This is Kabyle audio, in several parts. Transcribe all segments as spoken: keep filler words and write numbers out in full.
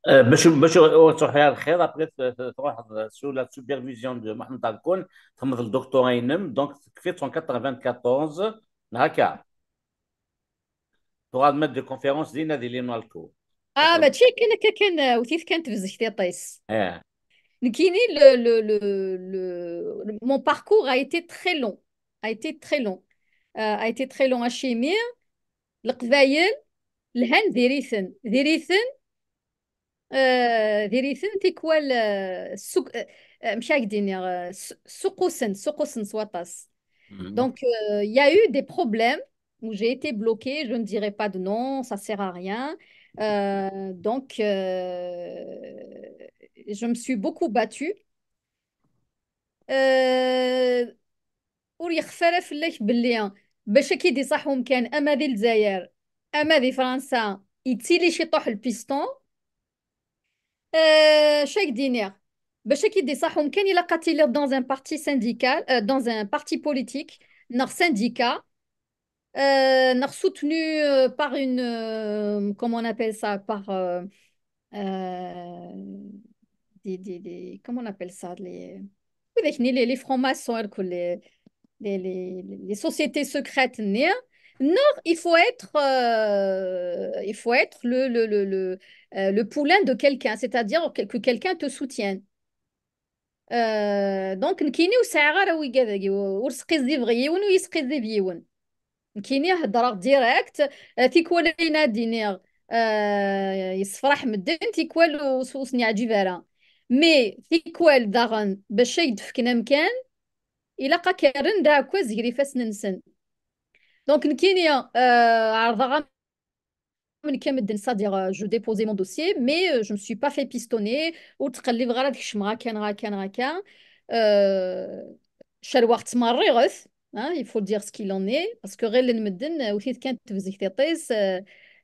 Euh, باش باش ur tettruḥ ara lxir, après t- t- truḥeḍ sous la supervision de Mohamed Alkoun, txedmeḍ le doctorat-inem, donc tekfiḍ en quatre-vingt-quatorze, neɣ akka. Tuɣal maître de conférence dinna di l'INALCO. Ah, mačči akken akka kan, euh, wtit kan tebzeg tiṭ-is. Eh. Nekkini, le, le, le, le, mon parcours a été très long. A été très long. Euh, a été très long, acimi. Leqbayel, lhan diri-ten. Diri-ten, euh, diri-ten tikwal, euh, suk-, euh, euh, amek ara k-d-iniɣ, euh, s-, suqqusen, suqqusen s waṭas. Mhm. Donc, euh, il y a eu des problèmes où j'ai été bloquée, je ne dirai pas de nom, ça sert à rien. Euh, donc, euh, je me suis beaucoup battue. Euh, ur yexfa ara fell-ak belli bac ad k-id-iṣaḥ umkan ama di Lezzayer ama di Fransa, yettili ciṭuḥ lpiston. Euh, acu ara k-d-iniɣ, bac ad k-id-iṣaḥ umkan, ilaq ad tiliḍ dans un parti syndical, euh, dans un parti politique, neɣ syndicat, euh, neɣ soutenu, euh, par une, euh, comment on appelle ça, par, euh, euh, des, des, des, comment on appelle ça, les, وذاك les, les francs-maçons, les, les, les, les sociétés secrètes, neɣ, neɣ il faut être, euh, il faut être le, le, le, le, euh, le poulain de quelqu'un, c'est-à-dire que, que quelqu'un te soutienne. Euh, donc, nekkini ur sɛiɣ ara wigad-agi, ur sqizzibeɣ yiwen, ur yesqizzib yiwen. Nekkini heddreɣ direct, euh, tikwal ayen ad d-iniɣ, euh, yessefraḥ medden, tikwal ur s-, ur sen-yeɛǧib ara. Mais tikwal daɣen, bac ad k-d-fken amkan, ilaq ad k-rren d aɛekkaz gar ifassen-nsen. Donc, nekkini, euh, ɛerḍeɣ am nekk am medden, c'est-à-dire, euh, je déposais mon dossier, mais, euh, je me suis pas fait pistonner, ur ttqellibeɣ ara ad kecmeɣ akka neɣ akka neɣ akka. Euh, cerweɣ ttmerriɣet, hein, il faut dire ce qu'il en est, parce que ɣilen medden, euh, wwtet kan tebzeg tiṭ-is, euh,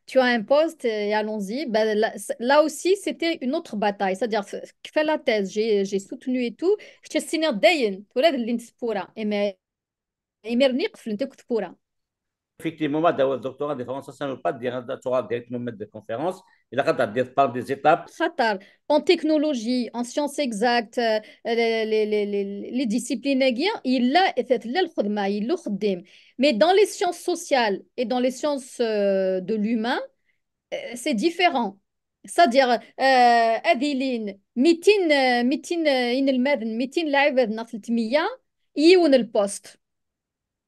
tu as un poste, euh, et allons-y. Ben, là, c-, là aussi, c'était une autre bataille. C'est-à-dire, f-, kfa la thèse, j'ai, j'ai soutenu et tout. Kečč ad s-tiniḍ dayen, tura ad llint tewwura. Imi-, imir-nni qeflent akk tewwura. Effectivement, ma d-tawiḍ doctorat di Fransa, ça ne veut pas dire ad tuɣaleḍ directement maître de conférence. Ilaq ad tɛeddiḍ par des étapes. Xaṭer, en technologie, en sciences exactes, euh, les, les, les, les, les disciplines-agi, yella, tella lxedma, yella uxeddim. Mais dans les sciences sociales et dans les sciences, euh, de l'humain, euh, c'est différent. C'est-à-dire, euh, ad ilin mitin, euh, mitin, euh, inelmaden, mitin lɛibad neɣ tlettmeyya, yiwen lpost.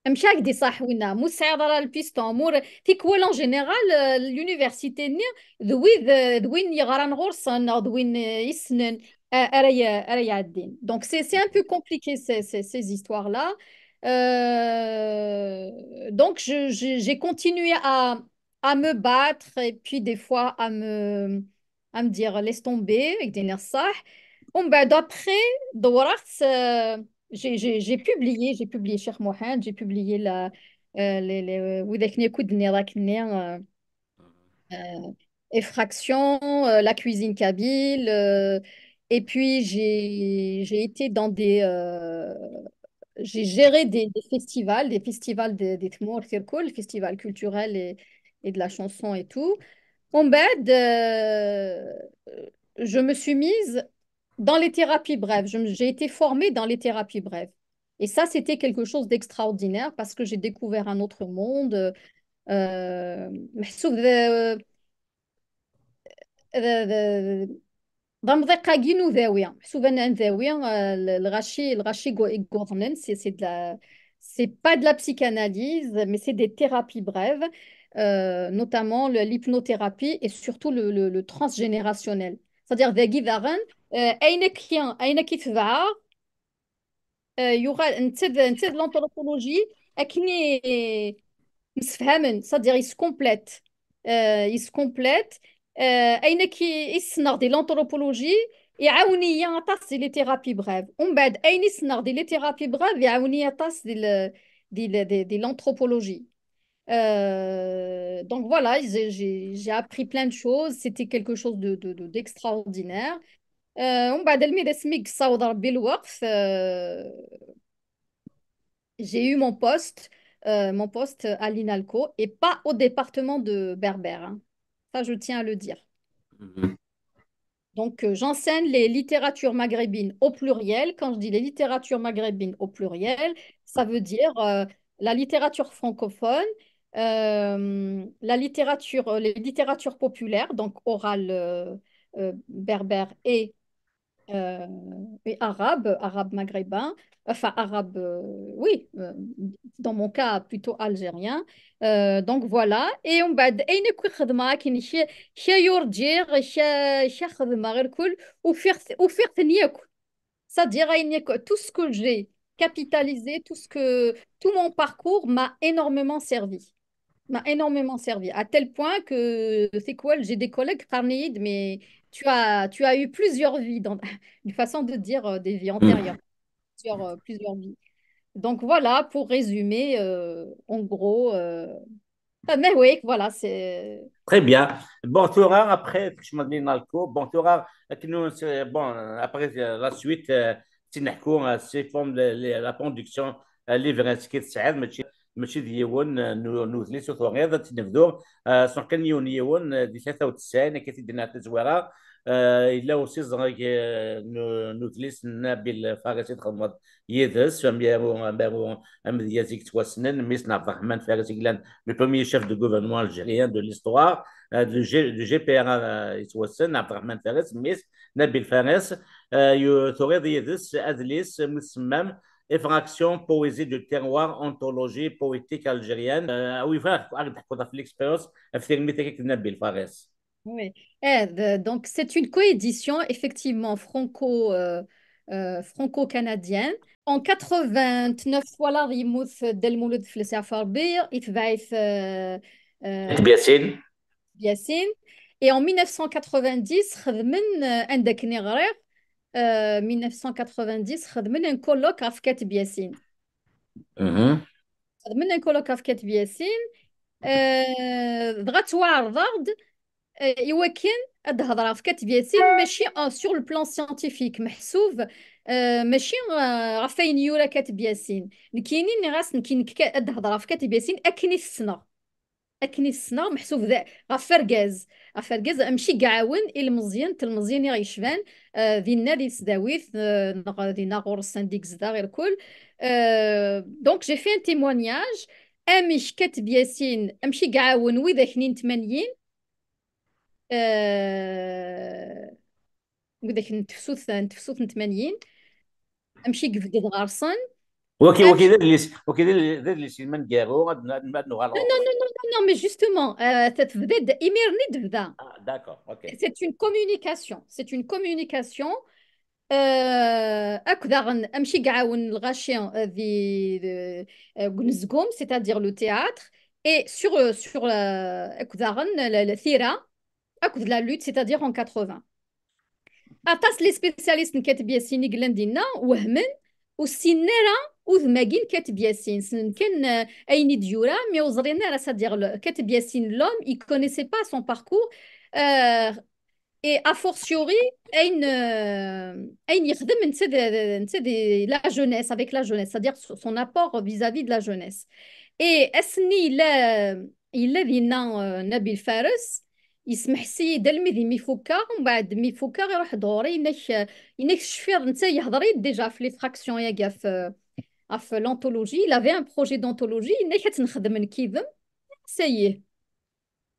Amek ara k-d-iṣaḥ winna? Mu tesɛiḍ ara lpiston, mu r-, tikwal en général, euh, l'université-nni d wid, euh, d win yeɣran ɣur-sen, neɣ d win, euh, yessnen, euh, ara y-, ara iɛeddin. Donc, c'est, c'est un peu compliqué, ces, ces, ces histoires-là. Euh, donc, je, je, j'ai continué à, à me battre et puis des fois à me, à me dire, laisse tomber, avec des nerfs. Umbeɛd, après, ḍewreɣ, euh, j'ai, j'ai, j'ai publié, j'ai publié Cheikh Mohamed, j'ai publié la, euh, les, les, euh, widak-nni akk i d-nniɣ akken-nni, euh, euh, Effraction, euh, La cuisine kabyle, euh, et puis j'ai, j'ai été dans des, euh, j'ai géré des, des festivals, des festivals de, des tmur, le festival culturel et, et de la chanson et tout. Umbeɛd, euh, je me suis mise dans les thérapies brèves. Je me, j'ai été formée dans les thérapies brèves. Et ça, c'était quelque chose d'extraordinaire parce que j'ai découvert un autre monde. Euh, محسوب ذا-، ذا-، ذا-، ذا مضيقة جنوبية. محسوب أن أنذاوي، euh, le, le rachi, le rachi go-, يقوضنن, c'est, c'est de la, c'est pas de la psychanalyse, mais c'est des thérapies brèves, euh, notamment le, l'hypnothérapie et surtout le, le, le transgénérationnel. C'est-à-dire, ذاكي داغن, euh, أين كي-، أين كيتبع euh, يغال نتد نتد l'anthropologie أكني مسفهمن، c'est-à-dire يسكومبليت، euh, يسكومبليت، euh, أين كي يسنغ دي l'anthropologie يعاوني أطاس دي les thérapies brèves. ومن بعد أين يسنغ دي les thérapies brèves يعاوني أطاس دي ال-، دي ال-، دي، دي l'anthropologie. Euh, donc voilà, j'ai, j'ai, j'ai appris plein de choses. C'était quelque chose de, de, de, d'extraordinaire. Euh, ومن بعد الميداس ميك صاود ربي الوقت، euh, j'ai eu mon poste, euh, mon poste à l'INALCO et pas au département de Berbère, hein. Ça, je tiens à le dire. Mhm. Donc, euh, j'enseigne les littératures maghrébines au pluriel. Quand je dis les littératures maghrébines au pluriel, ça veut dire euh, la littérature francophone, euh, la littérature, euh, les littératures populaires, donc orales euh, euh, berbères et, euh, et arabes, arabes maghrébins, enfin arabes, euh, oui, euh, dans mon cas plutôt algérien. Euh, donc voilà. Et on va, et une fois que je m'ai, que je, que je, que je, que je, ou faire, ou faire tenir, c'est-à-dire, tout ce que j'ai capitalisé, tout ce que, tout mon parcours m'a énormément servi. M'a énormément servi. À tel point que, c'est quoi, j'ai des collègues, Karnid, mais tu as, tu as eu plusieurs vies, dans, une façon de dire euh, des vies antérieures, plusieurs, euh, plusieurs vies. Donc voilà, pour résumer, euh, en gros, euh, euh, mais oui, voilà, c'est... Très bien. Bon, tura, après, je me dis, bon, tura, bon, après euh, la suite, euh, c'est forme de la production, euh, livre, ce qui est, mais je me suis dit, on nous les autorités, tu ne veux, sans qu'il y ait une, des fêtes au sein, et que tu n'as pas de voilà. Il a aussi, nous, nous, Nabil Fares, yid-s, amaru, amaru amedyaz i yettwassnen, mmi-s n Ɛebderreḥman Fares i yellan le premier chef de gouvernement algérien de l'histoire, euh, du, G, du G P R A euh, yettwassen, Ɛebderreḥman Fares, mmi-s Nabil Fares, euh, turiḍ yid-s adlis mi tsemmam Effraction, poésie du terroir, anthologie poétique algérienne. Euh, oui, voilà, l'expérience, Nabil Fares. Oui. Eh, donc, c'est une coédition effectivement franco, euh, euh, franco-canadienne. En quatre-vingt-neuf, voilà, yemmut Dda Lmulud Fellasi Ɛeffer Rebbi, itbeɛ-it euh, euh, Biassin. Biassin. Et en mille neuf cent quatre-vingt-dix, xedmen euh, anda akken i ɣriɣ, euh, mille neuf cent quatre-vingt-dix, xedmen un colloque ɣef Kateb Biassin. Xedmen un colloque ɣef Kateb Biassin. Euh, dɣa ttwaɛerḍeɣ-d euh, i wakken ad d-hedreɣ ɣef Kateb Biassin, mačči euh, sur le plan scientifique, meḥsub, euh, mačči euh, ɣef wayen yura Kateb Biassin. Nekkini nniɣ-as, nekkini ad d-hedreɣ ɣef Kateb Biassin akken i t-ssneɣ. Akken i t-ssneɣ, meḥsub ɣef wergaz. Ɣef wergaz, amek i iɛawen ilmeẓyen, tilmeẓyin i ɣ-yecban, euh, dinna di tesdawit, euh, neɣ dinna ɣur-s anda i yezdeɣ irkul. Euh, donc, j'ai fait un témoignage. Amek Kateb Biassin, amek i iɛawen widak-nni n tmanyin, euh, widak n tefsut n tefsut n tmanyin, amek i yebded ɣer-sen. Waki, waki d adlis, waki d adlis yelman garu, ad nuɣal. Non, non, non, non, mais justement, euh, tebda-d imir-nni d-tebda. Ah, d'accord, ok. C'est une communication, c'est une communication. Euh, akked daɣen amek i iɛawen lɣaci euh, di euh, deg unezgum, c'est-à-dire le théâtre, et sur, euh, sur euh, akked daɣen la, la tira, akked la lutte, c'est-à-dire en quatre-vingts. Aṭas les spécialistes n Kateb Biassin i yellan dinna wehmen, ur ssinen ara udem-agi n Kateb Biassin. Ssnen kan euh, ayen i d-yura, mais ur ẓrin ara, c'est-à-dire Kateb Biassin l'homme, ils connaissaient pas son parcours. Euh, et a fortiori ayen euh, ayen yexdem netta d la jeunesse, avec la jeunesse, c'est-à-dire son apport vis-à-vis de la jeunesse. Et ass-nni yella yella dinna euh, Nabil Fares, yesmeḥs-iyi-d almi d imi fukkeɣ, mbeɛd mi fukkeɣ iruḥ-d ɣur-i, yenna-k yenna-k tecfiḍ, netta yehder-iyi-d déjà ɣef les fractions-agi, ɣef ɣef l'anthologie. Il avait un projet d'anthologie, yenna-k ad tt-nexdem nekk yid-m. Ça y est.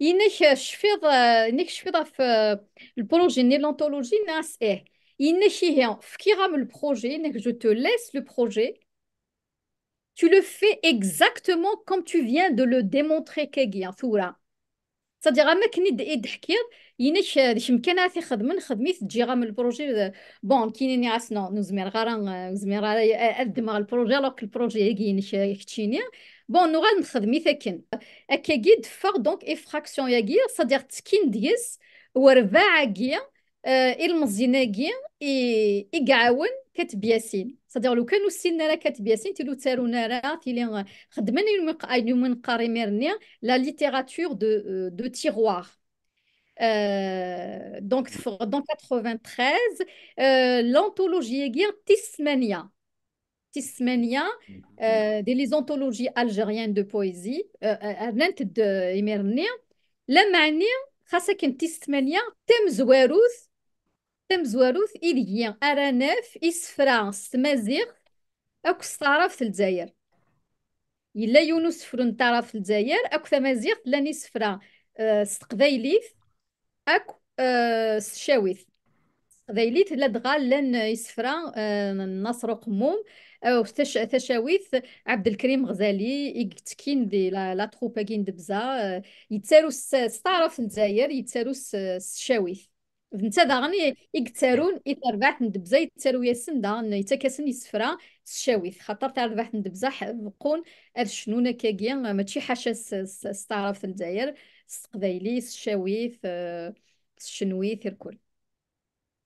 Yenna-k tecfiḍ, euh, yenna-k tecfiḍ ɣef euh, le projet-nni, l'anthologie, nniɣ-as ih. Yenna-k ihi, fkiɣ-am le projet, yenna-k je te laisse le projet. Tu le fais exactement comme tu viens de le démontrer kagi, hein, tura. C'est-à-dire, am akken i d-teḥkiḍ, yenna-k d kemm kan ara t-ixedmen, xedm-it, ǧǧiɣ-am le projet. Bon, nekkini nniɣ-as non, ur zmireɣ ara, ur zmireɣ ara ad ddmeɣ le projet, alors que le projet-agi inek keččini. Bon, nuɣal nexdem-it akken. Akkagi d-teffeɣ donc effraction-agi, c'est-à-dire ttekkin deg-s werbaɛ-agi, euh, ilmeẓyen-agi i, i iɛawen Kateb Biassin. C'est-à-dire, lukan ur ssinen ara Kateb Biassin, tili ur ttarun ara, tili euh, xedmen ayen umi neqqar imir-nni la littérature de, euh, de tiroir. Euh, donc, dans quatre-vingt-treize, euh, l'anthologie-agi tis tmanya. Tis tmanya, euh, des les anthologies algériennes de poésie, euh, rnant-d imir-nni, lameɛna xas akken tis tmanya tamezwarut tamezwarut ideg ara naf isefra s tmaziɣt akk s taɛrabt n Lezzayer. Yella yiwen usefru n taɛrabt n Lezzayer akk tamaziɣt, llan isefra, eh, s teqbaylit akk, eh, s tcawit. S teqbaylit, ladɣa llan isefra, eh, n Naṣer Uqemmum, eh, tac-, tacawit, Ɛebdelkrim Ɣzali, i yettekkin di la, la troupe-agi n Debza, eh, yettaru s, s taɛrabt n Lezzayer, yettaru s, s tcawit. D netta daɣen i, i yettarun i terbaɛt n Debza, yettaru-yasen daɣen, yettak-asen isefra s tcawit, xaṭer tarbaɛt n Debza ḥ-, beqqun ad cnun akkagi, mačči ḥaca s, s, s taɛrabt n Lezzayer, s teqbaylit, s tcawit, eh, s tcenwit, irkul.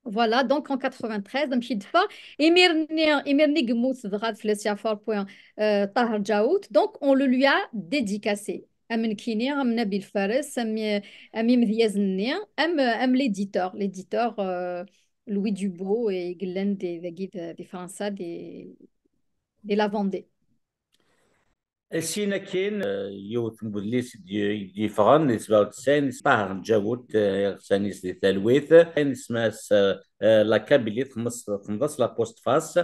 Voilà, donc en quatre-vingt-treize, amek i d-teffeɣ. Imir-nni, imir-nni i yemmut dɣa fell-as yeɛfa Ṛebbi, euh, Ṭaher Ǧawut. Donc, on le lui a dédicacé. Am nekkini, am Nabil Fares, am, am imedyaz-nni, am, am l'éditeur, l'éditeur, euh, Louis Dubo, i yellan di, dagi di, di Fransa, di, di la Vendée. Sin akkin, eh, yiwet n wedlis i d-, i d-yeffɣen di sebɛa u tesɛin, Ṭaher Ǧawut, eh, iɣsan-is di talwit, isem-as, eh, eh, La Kabylie, txemmes-, txemmeḍ-as la postface,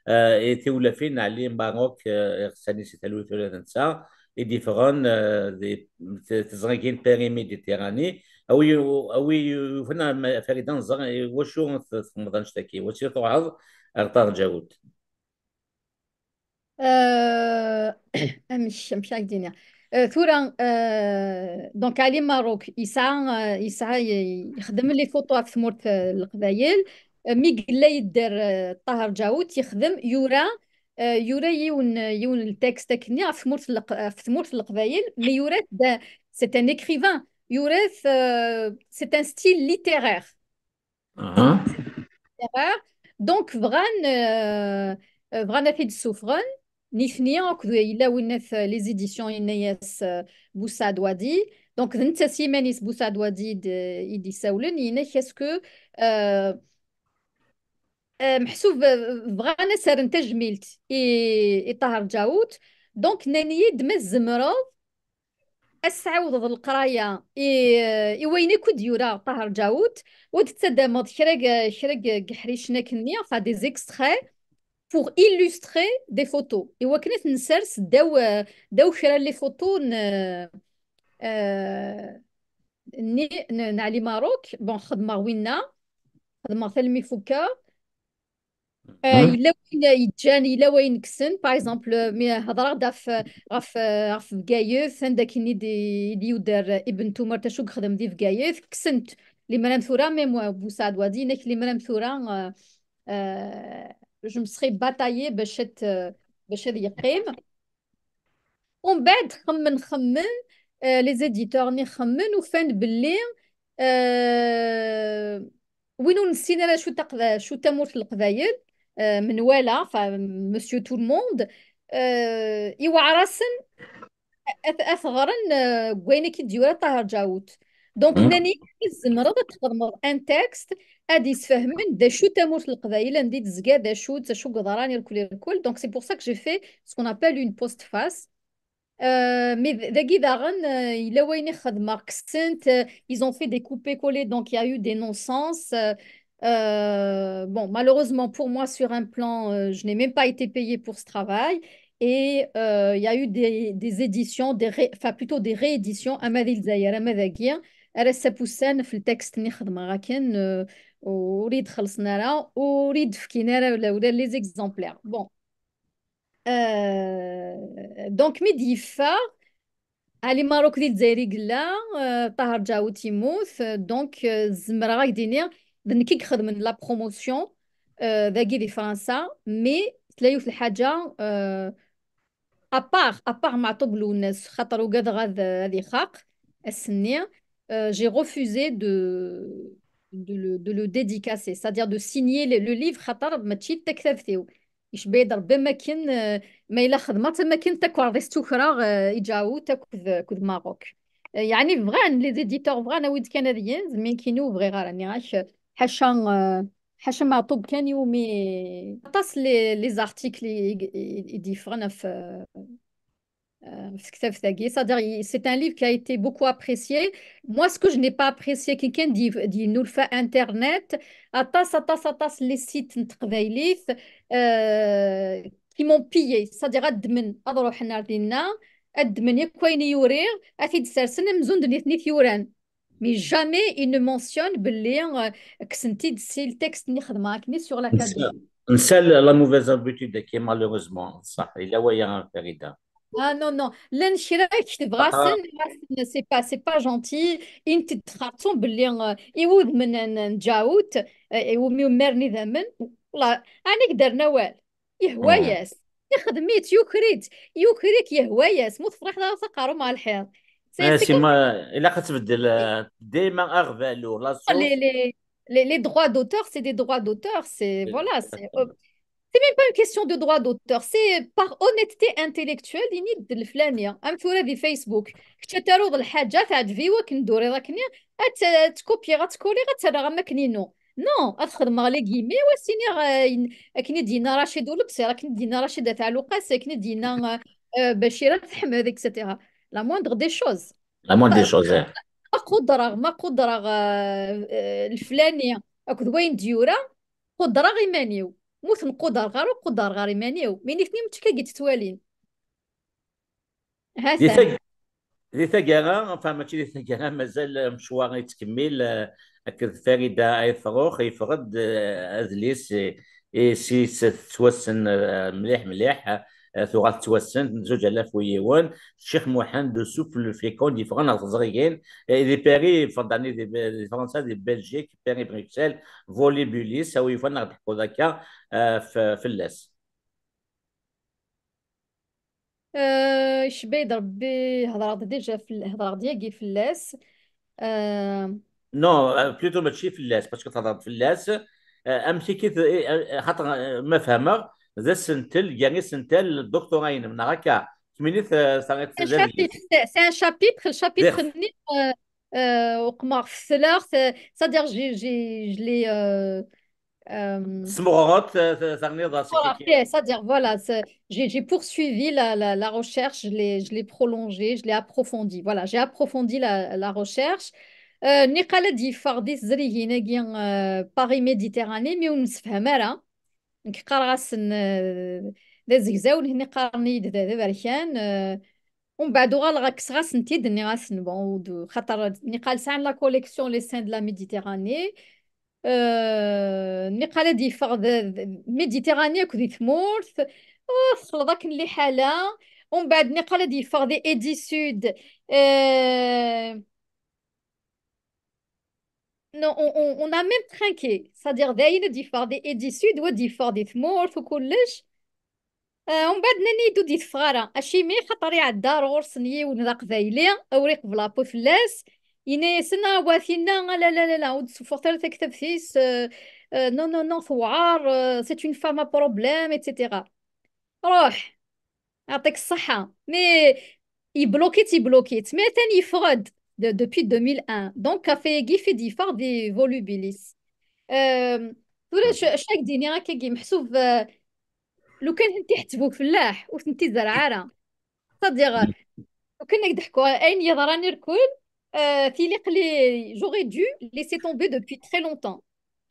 eh, i tiwlafin n Ɛli Marok, eh, iɣsan-is di talwit ula d netta, i d-yeffɣen, eh, di t-, teẓrigin Péri-Méditerranée. A wi, a wi yufan, a Farida, nẓer i wacu t-, txemmeḍ annect-agi, wacu truḥeḍ ar Ṭaher Ǧawut? Euh, amek, amek ara k-d-iniɣ? Euh, tura, euh, donc, Ali Marouk, yesɛa, euh, yesɛa, y-, yexdem les photos ɣef tmurt, euh, n Leqbayel. Euh, mi yella yedder, euh, Ṭaher Ǧawut, yexdem, yura, euh, yura yiwen, yiwen n texte akkenni ɣef tmurt n Leq-, ɣef tmurt n Leqbayel, mais yura-t d, c'est un écrivain. Yura-t, euh, c'est un style littéraire. Aha. Donc, bɣan, euh, euh, bɣan ad t-id-ssufɣen, nitni, akked yella winna-t, euh, les éditions, yenna-yas, euh, Boussaad Wadi. Donc, d netta s yiman-is, Boussaad Wadi, i d-, i d-isawlen, yenna-k est-ce que, euh, euh, meḥsub, euh, bɣan ad s-rren tajmilt i, i Ṭaher Ǧawut. Donc, nnan-iyi-d ma tzemreḍ ad s-tɛawdeḍ leqraya i, i wayen akk i d-yura Ṭaher Ǧawut, u ad d-tettaddameḍ kra g-, kra g-, g-, iḥricen akkenni, enfin, des extraits pour illustrer des photos. I wakken ad t-nsers ddaw, ddaw kra n les photos n, euh, nni, n, n Ali Marouk. Bon, xedmeɣ winna, xedmeɣ-t almi fukkeɣ. Euh, yella wayen yeǧǧan, yella wayen kksen. Par exemple, mi hedreɣ-d ɣef, ɣef, ɣef Bgayet, anda akken i d-, i d-yuder Ibn Tumert, acu yexdem di Bgayet, kksen-t. Limram tura, même Boussaad Wadi, yenna-k limram tura, euh, euh, je me serais bataillée bac ad, bac ad yeqqim. Umbeɛd xemmen, xemmen, euh, les éditeurs-nni xemmen, ufan belli, euh, win ur nessin ara acu taqda-, acu tamurt n Leqbayel, euh, menwala, enfin, monsieur tout le monde, euh, iweɛer-asen ad, ad t-ɣren, euh, deg wayen akka i d-yura Ṭaher Ǧawut. Donc, nnan-iyi, tzemreḍ ad txedmeḍ un texte ad isfehmen d acu tamurt n Leqbayel, anda i d-tezga, d acu, d acu yeḍran, irkul, irkul. Donc, c'est pour ça que j'ai fait ce qu'on appelle une postface. Euh, mais d-, dagi daɣen, euh, yella wayen i xedmeɣ, kksen-t, euh, ils ont fait des coupés-collés, donc il y a eu des non-sens. Euh, euh, bon, malheureusement pour moi, sur un plan, euh, je n'ai même pas été payée pour ce travail. Et, euh, il y a eu des, des éditions, des ré-, enfin, plutôt des rééditions, ama di Lezzayer, ama dagi, ar ass-a n wussan, f le texte-nni xedmeɣ akken, euh, ur iyi-d-xellṣen ara, ur iyi-d-fkin ara ula, ula les exemplaires. Bon. Euh, donc, mi d-yeffeɣ, Ali Marouk di Lezzayer i yella, euh, Ṭaher Ǧawut yemmut, euh, donc, euh, zemreɣ ad k-d-iniɣ, d nekk i ixedmen la promotion, euh, dagi di Fransa, mais tella yiwet lḥaǧa, euh, à part, à part Meɛṭub Lwennas, xaṭer ugadeɣ ad, ad ixaq, ass-nni, euh, j'ai refusé de, de le, de le dédicacer, c'est-à-dire de signer le, le livre, xaṭer mačči d taktabt-iw. Icebba-yi-d Rebbi am akken, euh, ma yella xedmeɣ-tt am akken takerḍist tukreɣ, euh, i Ǧawut akked, akked Maroc. Euh, yeɛni bɣan, les éditeurs bɣan, awi-d kan ad yens, mais nekkini ur bɣiɣ ara, nniɣ-ak, ḥaca, euh, ḥaca Meɛṭub kan iwumi aṭas les, les articles i, i, i d-yeffɣen ɣef, euh, euh, في كتاب ثاقي. C'est-à-dire, c'est un livre qui a été beaucoup apprécié. Moi, ce que je n'ai pas apprécié, كي كان دي دي نولفا انترنت، اطاس اطاس اطاس les sites نتقبايليث، euh, qui m'ont pillé. C'est-à-dire, ادمن اضروح نار دينا، ادمن يكوين يوري، افيد سرسن مزون دنيا ثنيت يوران. Mais jamais il ne mentionne باللي، euh, كسنتي دسي التكست اللي خدمه كني sur l'académie. نسال la mauvaise habitude كي malheureusement صح الا ويا فريده. Ah non, non, لان شي راه يكتب غاسن، غاسن، c'est pas, c'est pas gentil. انت تخرطون باللي، آه، يود من ن- نجاوت، آه، يومي ومرني ذمن. والله انا قدر نوال يهواياس يخدميت يوكريت، يوكريك يهواياس مو تفرح لا تقارو مع الحيط. C'est, آه، c'est سي comme ما الا كتبدل، آه، ديما اغفالو لا les, les, les, les droits d'auteur, c'est des droits d'auteur, c'est, voilà, c'est, c'est même pas une question de droit d'auteur, c'est par honnêteté intellectuelle. يني د الفلانيه ام ثوره دي فيسبوك، كنت تروض الحاجه تعجبي وكن دوري راكني ات تكوبي غتكولي غتسرى غمكنينو. Non, اتخدم على كيمي وسيني اكني دينا رشيد ولبسي راكني دينا رشيد تاع لوقاس اكني دينا، آه، بشيره تحمد اكسيتيرا. La moindre des choses. La moindre des choses. ما قدره ما قدره، آه، آه، الفلاني اكد وين ديورا، قدره غيمانيو، موت نقدر غير وقدر غير يمانيو ميني اثنين متكاكي تتوالين. دي هاسان ثق- دي ثقارة، enfin ماشي دي ثقارة، مازال مشوار يتكمل، آه، أكد فريدة أيفروخ يفرد، آه، أذليس، آه، إي سي س-، توسن، آه، مليح مليح، آه، ثوغات توسن زوج آلاف ويون. الشيخ محمد سوف الفليكون يفرن غزريين، آه، دي باري فضاني دي، دي فرنسا دي بلجيك باري بروكسل فولي بوليس أو يفرن غدحكو ذاكا، آه، ف-، فلاس. آه، شبيد ربي هضرات ديجا في ال-، هضرات دياكي في اللاس. آه، نو، آه، بلوتو ماشي في اللاس، باسكو تهضر في اللاس، آه، امشي كيف، آه، آه، خاطر، آه، ما فهمه، ذا سنتل، يعني سنتل الدكتورين من هكا، كميني ث-، ث-، c'est un chapitre, c'est un chapitre, الشابيتر ني، آه، آه، وقمع في الثلاث، آه، c'est-à-dire j'ai, j'ai, je l'ai, euh, euh, تسمغرات، آه، ث-، ثاني ضاس voilà, كيكي. C'est-à-dire, voilà, c'est- j'ai, j'ai poursuivi la, la, la recherche, je l'ai, je l'ai prolongée, je l'ai approfondie. Voilà, j'ai approfondi la, la recherche. Euh, نقالة دي فارديس زريهيناكي، euh, Paris Méditerranée, mais ونسفهم راه. نقرا غاسن، آه، ذا زكزاو، نهني قرني ذا ذا بركان، آه، ومن بعد وغالغا كسغاسنتيد ني غاسن، bon، ود-، خاطر نقال سان la collection Les Saints de la Méditerranée. آه، نقال دي فغ ذا، ذا Méditerranée كو ذي ثمورث. آه، خلط ذاك اللي حالة. ومن بعد نقال دي فغ ذي إيدي سود. آه، Non, on, on, on a même trinqué. C'est-à-dire, داين دي فغ دي إيدي سود ودي فغ دي ثمورث وكلش. آه، ومن بعد ناني يدو دي ثفغارة. أشيمي خاطر يعدى رغورس نيون ذا قبايلي، أو ريق بلابو فلاس. ينايسن واتينا، لا، لا، لا، لا، ود سوفورتر تكتب ثيس، آه، آه، non, non, non, ثوعار، آه، c'est une femme à problème, et cetera. روح، يعطيك الصحة. Mais يبلوكيت، يبلوكيت. Mais ثاني يفرد de-، depuis deux mille un. Donc كافي كيفي دي فار دي فولوبيليس. آم، ثورة ش-، شاك ديني هكا كي محسوب، آه، لو كان انت حتبوك فلاح وثنتي زرعارة. صديق، لو كان نقدحكو عين يضراني الكل، آه، في لي قلي j'aurais dû laisser tomber depuis très longtemps.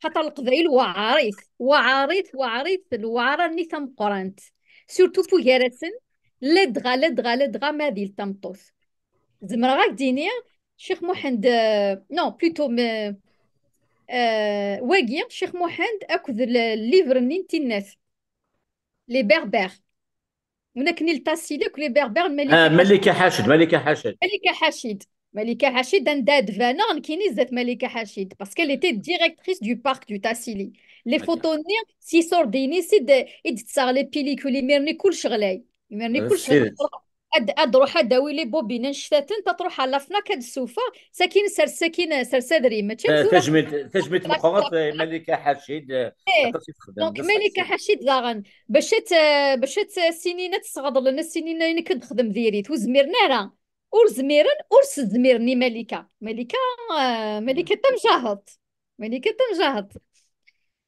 خاطر القبايل وعريت، وعريت، وعريت، الوعرة ني تمقرانت. Surtout فوقارسن، لا دغا، لا دغا، لا دغا ما ذي التمطوث. زمرا غاك ديني، شيخ محمد، آه، non, plutôt م-، آه، واقي، شيخ محمد، أكد ال-، الليفر ني نتينات. Les Berbères. ونكني التاسيلي كلي بيربير ملكة آه، حاشد. ملكة حاشد، ملكة حاشد. ملكة حاشد. ملكة حاشد، أنا داد فانا، نكيني زات ملكة حاشد. Parce qu'elle était directrice du parc du Tassili. Les photos ني، سي سور ديني، سي د-، إد تساغ لي بيليكول، يميرني كل شغلاي. يميرني كل شغل. أد-، أد روح أداوي لي بوبين نشتاتن، تتروح على فناك هاد السوفة، ساكن سر-، ساكن سر سدري، ماشي آه، مزورة. تجميل، تجميل مقرات، آه، ملكة حاشد، آه، إيه. أطاس يتخدم، دونك بصح ملكة حاشد داغن، باش ت-، باش ت-، السنين تسغض لنا السنين إنك تخدم ديريت، وزميرنا راه. ور زميرن، ور سزميرن ملكة. ملكة، آه، ملكة تمجاهط. ملكة تمجاهط.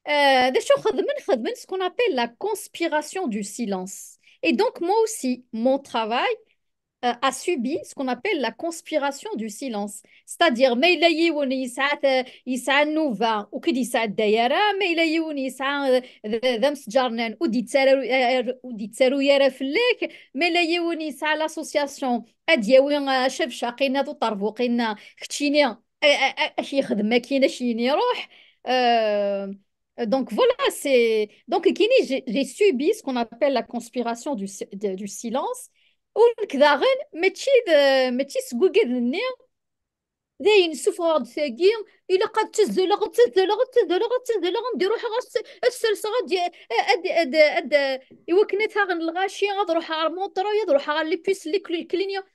آه، هذا شو خدمن؟ خدمن ce qu'on appelle la conspiration du silence. Et donc, moi aussi, mon travail, euh, a subi ce qu'on appelle la conspiration du silence. C'est-à-dire, ma yella yiwen yesɛa ta-, yesɛa nnuba ur k-id-yesɛedday ara, ma yella yiwen yesɛa, euh, d, d amesǧarnan ur d-yettaru, ur d-yettaru ara fell-ak, ma yella yiwen yesɛa l'association ad d-yawi, euh, acabcaq-inna d uṭerbuq-inna, keččini, a, a, a, ad k-yexdem akkin, ad k-yini ruḥ. Euh, donc voilà, c'est, donc kini, j'ai, j'ai subi ce qu'on appelle la conspiration du si-, de, du silence. U nekk daɣen, mačči d, mačči seg wigad-nni, d ayen suffɣeɣ-d tagi, ilaq ad ttazzaleɣ, ad ttazzaleɣ, ad ttazzaleɣ, ad ttazzaleɣ, ad d-iruḥeɣ, ad s-, ad serseɣ, ad, ad, ad, ad, i wakken ad taɣen lɣaci, ad ruḥeɣ ɣer Montreuil, ad ruḥeɣ ɣer les puces, les cli-, clignotants.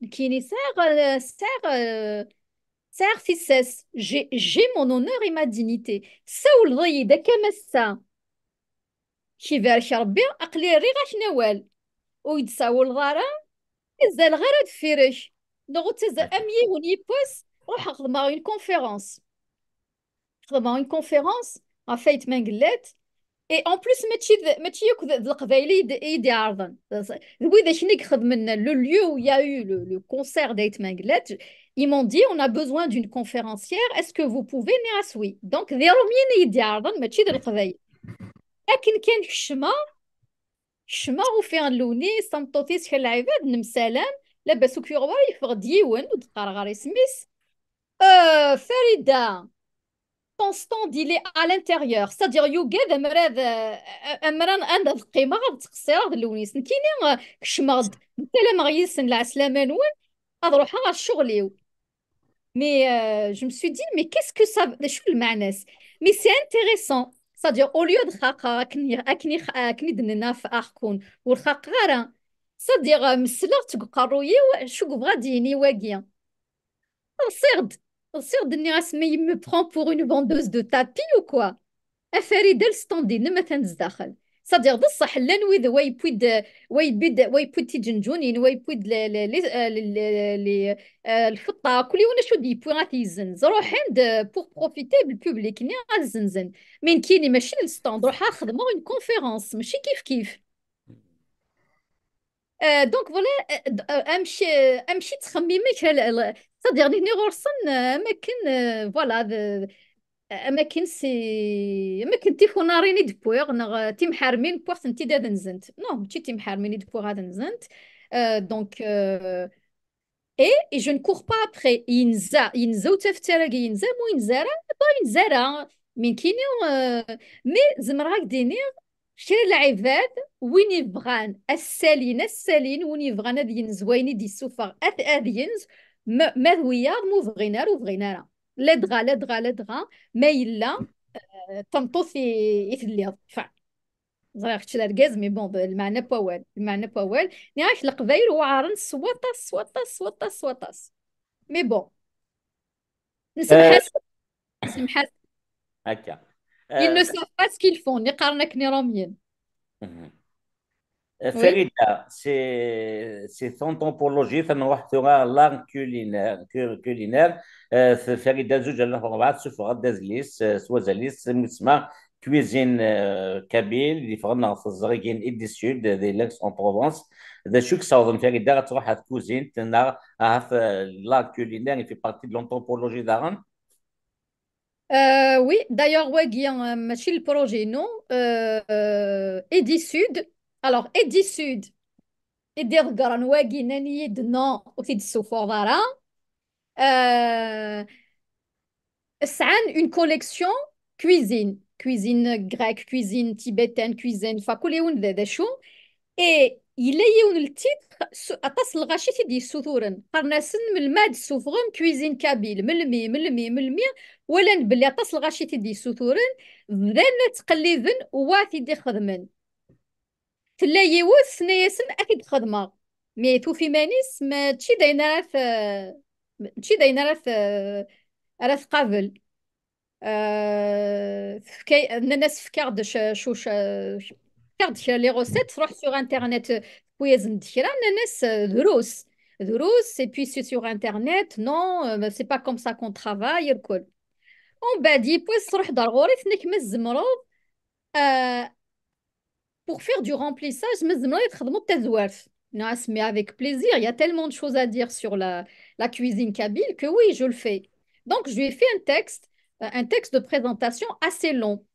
Nekkini sɛiɣ, sɛiɣ, sɛiɣ tissas. J'ai, j'ai mon honneur et ma dignité. Tessawleḍ-iyi-d akka massa, k-ibarek Rebbi, aql-i rriɣ-ak-n awal. Ur yi-d-tsawleḍ ara, ur ttazzaleɣ ara deffir-k. Neɣ ur ttazzal am yiwen yiwwas, ruḥeɣ xedmeɣ une conférence. Xedmeɣ une conférence ɣef Ayt Mengellat. Et en plus, mačči d, mačči yakk d, d Leqbayel i d, i d-iɛerḍen. D widak-nni i ixedmen le lieu où il y a eu le, le concert d'Ayt Mengellat. Ils m'ont dit, on a besoin d'une conférencière, est-ce que vous pouvez venir à Swi? Donc, d Iṛumyen i yi-d-iɛerḍen, mačči d Leqbayel. Akken kan kecmeɣ, kecmeɣ, ufiɣ Lewnis, tameṭṭut-is, kra n lɛibad, nemsalam, labas ur k-yuɣ wara, yeffeɣ-d yiwen, ur d-qqareɣ ara isem-is. Euh, Farida, ton stand, il est à l'intérieur. C'est-à-dire, yugad amrad, euh, amran, anda ad qqimeɣ, ad ttqeṣṣireɣ d Lewnis. Nekkini, euh, kecmeɣ-d, msalameɣ yid-sen, lɛeslama-nwen, ad ruḥeɣ ɣer ccɣel-iw. Mais, euh, je me suis dit, mais qu'est-ce que ça, d acu lmeɛna-s? Mais c'est intéressant. C'est-à-dire, au lieu de xaqeɣ, akken i, akken i, akken i d-nenna ɣef Arcon, ur xaqeɣ ara. C'est-à-dire, euh, mesleɣ-d seg uqerruy-iw, acu yebɣa ad d-yini wagi? Ḍsiɣ-d, ḍsiɣ-d, nniɣ-as, mais il me prend pour une vendeuse de tapis ou quoi? A Farida, le stand-inem atan zdaxel. C'est-à-dire, d ṣṣeḥ, llan wid, wa yewwi-d, wa yewwi-d, wa yewwi-d tiǧenǧunin, wa yewwi-d le, le, le, euh, le, le, le, euh, lfeṭṭa, kul yiwen acu d-yewwi ad t-yezzenz. Ruḥen-d, euh, pour profiter, le public-nni ad zzenzen. Mais nekkini mačči d stand, ruḥeɣ xedmeɣ une conférence, mačči kif kif. Euh, donc voilà, euh, d-, euh, amek, euh, amek i ttxemmimen kra l-, l-, c'est-à-dire, nitni ɣur-sen, euh, am akken, euh, voilà, d-, am akken si, am akken d tikunarin i d-wwiɣ, neɣ, euh, timḥermin wwiɣ-tent-id ad nzent. Non, mačči timḥermin i d-wwiɣ ad nzent. Euh, donc, euh, et, et je ne cours pas après. Yenza, yenza ur ttafet ara deg yenza, mu yenza ara, ba yenza ara. Mais nekkini, euh, mais zemreɣ ad k-d-iniɣ, kra n lɛibad, win yebɣan ad ssalin, ad ssalin, win yebɣan ad yenz wayen i d-yessufeɣ, ad, ad yenz, ma, ma d wiyaḍ, ma ur bɣin ara, ur bɣin ara. Ladɣa, ladɣa, ladɣa, ma yella, euh, d tameṭṭut i, i telliḍ. Enfin, ẓriɣ kečč d argaz, mais bon, d lmeɛna n wawal, lmeɛna n wawal. Nniɣ-ak, Leqbayel weɛren s waṭas, s waṭas, s waṭas, s waṭas. Mais bon. Nsemḥ-as. Nsemḥ-as. Akka. Ils ne savent pas ce qu'ils font, nniɣ-ak akken Iṛumyen. Mhm. Euh, Farida, c'est, c'est ton anthologie, ad nruḥ tura l'art culinaire, cu-, culinaire. Euh, Farida zuǧ alaf rebɛa tessufeɣ-d adlis, euh, s wazal-is, isem-is Cuisine, euh, kabyle, yeffɣen ɣef teẓrigin Idisud, di l'Aix-en-Provence. D acu i yessawḍen Farida ad tṛuḥ ar tkuzint, neɣ ahat, euh, l'art culinaire, il fait partie de l'anthropologie daɣen? Euh, oui, d'ailleurs, wagi, euh, mačči le projet, non. Euh, euh, Edisud. Alors, Edisud, i d-iḍeggren wagi, nnan-iyi-d, non, ur t-id-tessufuɣeḍ ara. Euh, sɛan une collection cuisine, cuisine grecque, cuisine tibétaine, cuisine, fa, kul yiwen d, d acu. Et yella yiwen n titre, su-, aṭas n lɣaci i t-id-yessuturen. Qqaren-asen, melmi ad d-tessufɣem cuisine kabyle, melmi, melmi, melmi, walan belli aṭas n lɣaci i t-id-yessuturen, bdan ttqelliben wa t-id-ixedmen. Tella yiwet, tenna-yasen, ad t-id-xedmeɣ. Mais tufa iman-is, mačči d ayen ara t-, mačči d ayen ara t-, ara tqabel. Euh, tefka-, nnan-as, fek-aɣ-d ca-, cu-, ca-, fek-aɣ-d kra les recettes, tṛuḥ sur Internet, euh, tewwi-yasen-d kra, nnan-as, euh, drus, drus, et puis c'est sur Internet, non, euh, c'est pas comme ça qu'on travaille, irkul. Umbeɛd yiwwas tṛuḥ-d ar ɣur-i, tenna-k, ma tzemreḍ, euh, pour faire du remplissage, ma tzemreḍ ad txedmeḍ tazwart. Non, mais avec plaisir. Il y a tellement de choses à dire sur la, la cuisine kabyle que oui, je le fais. Donc, je lui ai fait un texte, euh, un texte de présentation assez long.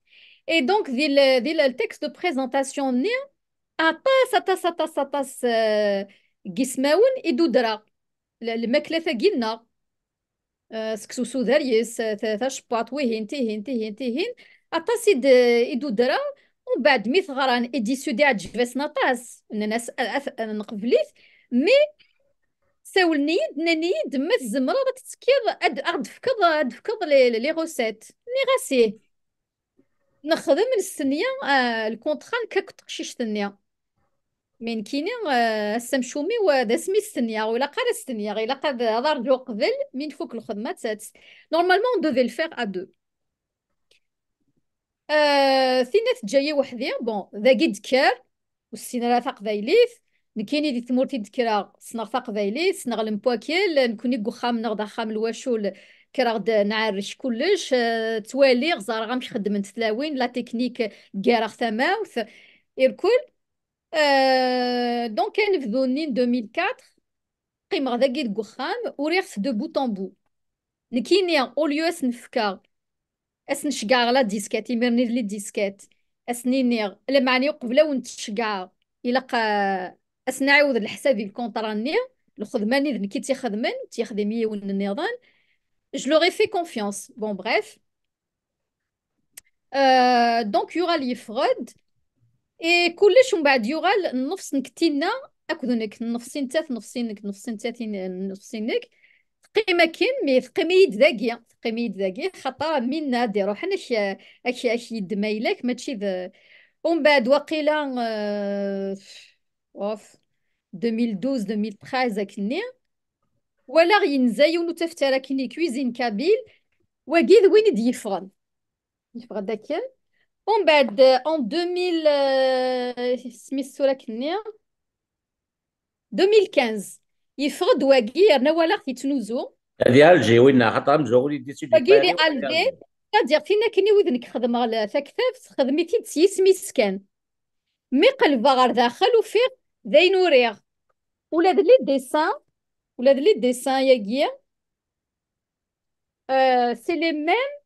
Et donc, di le, di le texte de présentation-nni, aṭas, aṭas, aṭas, aṭas, euh, n yismawen i d-udreɣ. L-, lmakla-tagi-nneɣ. Euh, seksu s uderyez, euh, ta-, tacebbaḍt, wihin, tihin, tihin, tihin. Aṭas i d-, i d-udreɣ. Umbeɛd mi t-ɣran, édition-nni iɛǧeb-asen aṭas. Nnan-as, a-, a-, a-, nqebl-it, mais sawlen-iyi-d, nnan-iyi-d, ma tzemreḍ ad tettekkiḍ, ad, ad d-tefkeḍ, ad d-tefkeḍ les, les, les recettes. Nniɣ-as ih. Nexdem, nestenya, ah, lkuntra nekk akked teqcict-nni. Mi nekkini, ah, ass amcum-iw, ah, d asmi stenyaɣ, ur ilaq ara stenyaɣ, ilaq ad, ad arǧuɣ qbel mi nfuk lxedma, ad tt-, normalement, on devait le faire à deux. Euh, tinna teǧǧa-yi weḥd-i, bon, dagi d-kker, ur ssinen ara taqbaylit. Nekkini di tmurt i d-kkreɣ, ssneɣ taqbaylit, ssneɣ lempoakil, nekkni deg uxxam-nneɣ d axxam n lwacul, kkreɣ-d nɛerrek kullec, euh, ttwaliɣ, ẓerreɣ amek xeddment tlawin, la technique, ggareɣ tamawt, irkul. Euh, donc, anebdu-nni n deux mille quatre, qqimeɣ dagi deg uxxam, uriɣ-t de bout en bout. Nekkini, au lieu ad sen-fkeɣ, ad sen-ceggɛeɣ la disquette, imir-nni d les disquettes, ad sen-iniɣ, lameɛna uqbel ad wen-tt-ceggɛeɣ, ilaq, ah, ad s-nɛiwed leḥsab i lkuntra-nni, lxedma-nni d nekk i tt-ixedmen, ur tt-yexdim yiwen nniḍen. Je leur ai fait confiance. Bon, bref. Euh, donc, yuɣal yeffeɣ-d. Et kullec umbeɛd yuɣal nnefs nekk tinna akked nekk, nnefs i nettat, nnefs i nekk, nnefs i nettat, i n-, nnefs i nekk. Teqqim akken, mais teqqim-iyi-d dagi, teqqim-iyi-d dagi, xaṭer minna ad iruḥen ak, ak, ak yeddem ayla-k, mačči d... Umbeɛd waqila, euh, of, deux mille douze, deux mille treize akkenni, walaɣ yenza yiwen ur tafet ara akkenni, Cuisine Kabyle, wagi d win i d-yeffɣen. Yeffeɣ-d akken. Umbeɛd, euh, en deux mille, euh, isem-is tura akkenni, deux mille quinze, yeffeɣ-d wagi, yerna walaɣ-t yettnuzu. Ad iɛalǧi winna, axaṭer amezwaru yeddi s... Wagi d Alger, c'est-à-dire, tin akken i wid nekk xedmeɣ la, taktabt, xedm-it-id s yisem-is kan. Mi qelbeɣ ɣer daxel, ufiɣ d ayen uriɣ. Ula d les dessins, ula d les dessins-agi, euh, c'est les mêmes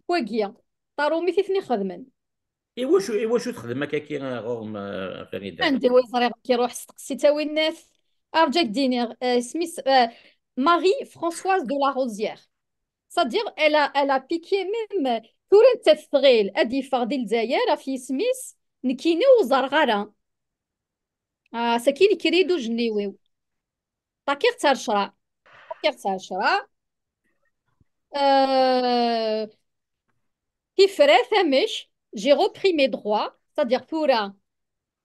wagi. Taṛumit i ten-ixedmen. Iwacu, iwacu texdem akkaki ɣur-m, a Farida? Anda i ẓriɣ, ki ruḥ steqsi-tt a winnat. Arǧa k-d-iniɣ, euh, isem-is, euh, Marie-Françoise de la Rosière. C'est-à-dire, elle a, elle a piqué même, euh, tura nettat tɣil ad yeffeɣ di Lezzayer ɣef yisem-is, nekkini ur ẓerreɣ ara. Ah, sakkin yekker-iyi-d ujenniw-iw. Ṭakiɣ-tt ar ccṛeɛ. Ṭakiɣ-tt ar ccṛeɛ. Euh, tifrat, amek, j'ai repris mes droits, c'est-à-dire tura,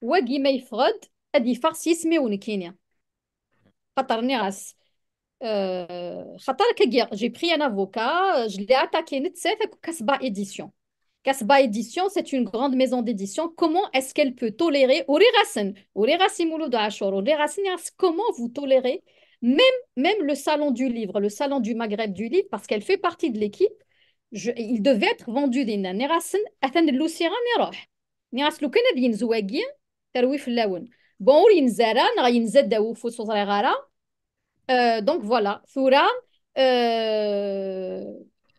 wagi ma yeffeɣ-d, ad yeffeɣ s yisem-iw nekkini. Xaṭer nniɣ-as, euh, xaṭer akkagi, j'ai pris un avocat, euh, je l'ai attaqué nettat akked Kasba Édition. Kasba Édition, c'est une grande maison d'édition. Comment est-ce qu'elle peut tolérer, uriɣ-asen, uriɣ-as i Mulud Ɛacur, uriɣ-asen, nniɣ-as, comment vous tolérez même, même le salon du livre, le salon du Maghreb du livre, parce qu'elle fait partie de l'équipe, je, il devait être vendu dinna. Nniɣ-asen, atan llusiɣ-am iruḥ. Nniɣ-as, lukan ad yenz wagi, terwi fell-awen. Bon, ur yenz ara, neɣ yenza ddaw ufus, ur ẓriɣ ara. Euh, donc voilà, tura, euh,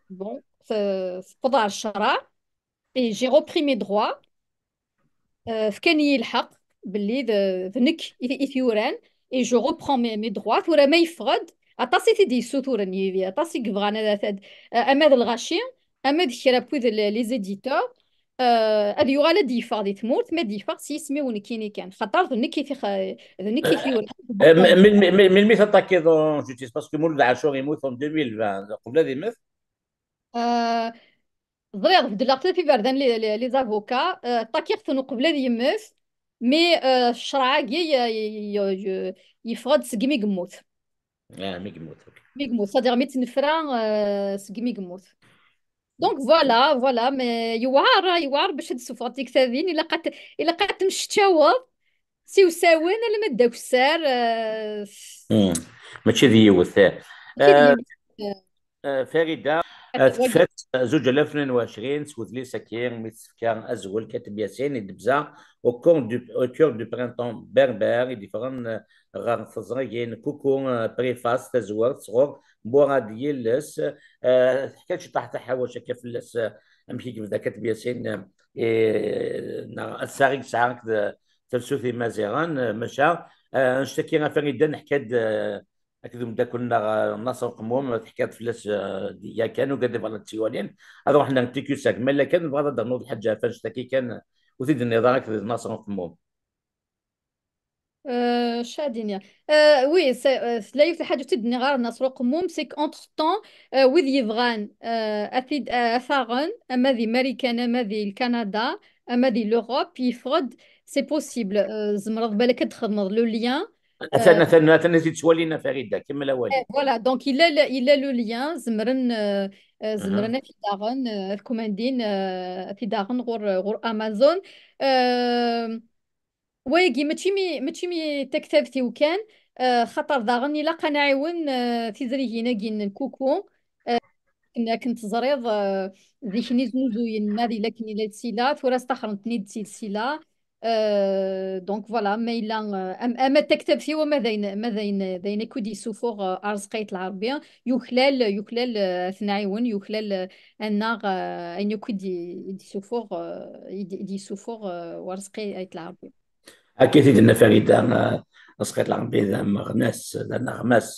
bon, t-, tewweḍ ɣer ccṛeɛ, et j'ai repris mes droits. Euh, fkan-iyi lḥeqq belli d, d nekk i, i t-yuran, et je reprends mes, mes droits. Tura ma yeffeɣ-d, aṭas i t-id-yessuturen Yidir, aṭas i yebɣan ad, ad, ama d lɣaci, ama d kra n wid l-, les éditeurs, euh, ad yuɣal ad d-yeffeɣ di tmurt, ma d-yeffeɣ s yisem-iw nekkini kan. Xaṭer d nekk i t-ix-, d nekk i t-yuran. Euh, m-, melmi, m-, melmi taṭakiḍ en justice? Parce que Mulud Ɛacur yemmut en deux mille vingt, qbel ad yemmet? Euh, ẓriɣ, beddleɣ tlata iberdan, les, les, les avocats, euh, ṭakiɣ-ten uqbel ad yemmet, mais, euh, ccṛeɛ-agi y-, y-, y-, y-, yeffeɣ-d segmi yemmut. Ah, mi yemmut, ok. Mi yemmut, c'est-à-dire mi tt-nefra, euh, segmi yemmut. Donc voilà, voilà, mais yewɛer, yewɛer bac ad d-tessufɣeḍ tiktabin, ilaq ad t-, ilaq ad temmecčaweḍ s iwsawen alamma d akessar, euh, hmm. Mačči d yiwet, eh. Mačči d yiwet, eh. Eh, Farida, eh, tekfa-d zuǧ alaf tnin u ɛecrin s wedlis-agi mi tefka azwel Kateb Yasin i d-tebza au cœur du, au cœur du printemps berbère i d-yeffɣen, eh, ɣer teẓrigin Kuku, eh, Préface, tazwart sɣur Murad Yiles. Eh, teḥka-d ciṭṭaḥ taḥawact akka fell-as, eh, amek i yebda Kateb Yasin, eh, eh, neɣ ass-a i yesɛa akked, eh, tafsut Imaziɣen, eh, maca, eh, annect-agi a Farida neḥka-d, eh, akked umeddakel-nneɣ, eh, Naṣer Uqemmum, teḥkiḍ fell-as, eh, yakan, ugad bɣan ad tt-iwalin. Ad ruḥen ar T Q cinq. Ma yella kan tebɣiḍ ad d-ternuḍ lḥaǧa ɣef annect-agi kan, ur t-id-tenniḍ ara akked Naṣer Uqemmum. Euh, Chadinia. Euh, oui, c'est, euh, la yiwet lḥaǧa ur tt-id-nniɣ ara Naṣer Uqemmum, c'est qu'entre-temps, euh, wid yebɣan, euh, ad t-id-, euh, ad t-aɣen, ama di Marikan, ama di Lkanada, ama di l'Europe, yeffeɣ-d, c'est possible. Euh, tzemreḍ balak ad txedmeḍ le lien. Atan, euh, atan, atan ad t-id-ttwalin a Farida, kemmel awal. Eh, voilà, donc il a le, il a le lien, zemren, euh, euh, zemren ad t-id-aɣen, euh, ad kumandin, euh, ad t-id-aɣen ɣur, ɣur Amazon. Euh, wayagi, mačči mi, mačči mi taktabt-iw kan, euh, xaṭer daɣen ilaq ad nɛiwen, euh, tizrigin-agi n Kuku. Euh, akken, akken teẓriḍ, euh, zik-nni znuzuyen ma di lakken ila lsila, tura staxren-ten-id si lsila. Euh, donc voilà, ma yella, euh, am-, ama d taktabt-iw, ama d ayen, ama d ayen, d ayen akk i d-yessufuɣ, euh, Arezqi Ayt Lɛerbi, yuklal, yuklal, euh, ad t-nɛiwen, yuklal, euh, annaɣ, euh, ayen akk i d-, i d-yessufuɣ, euh, i d-, i d-yessufuɣ, euh, Warezqi Ayt Lɛerbi. Akka i t-id-tenna Farida, eh, Arezqi Ayt Lɛerbi d ameɣnas, d aneɣmas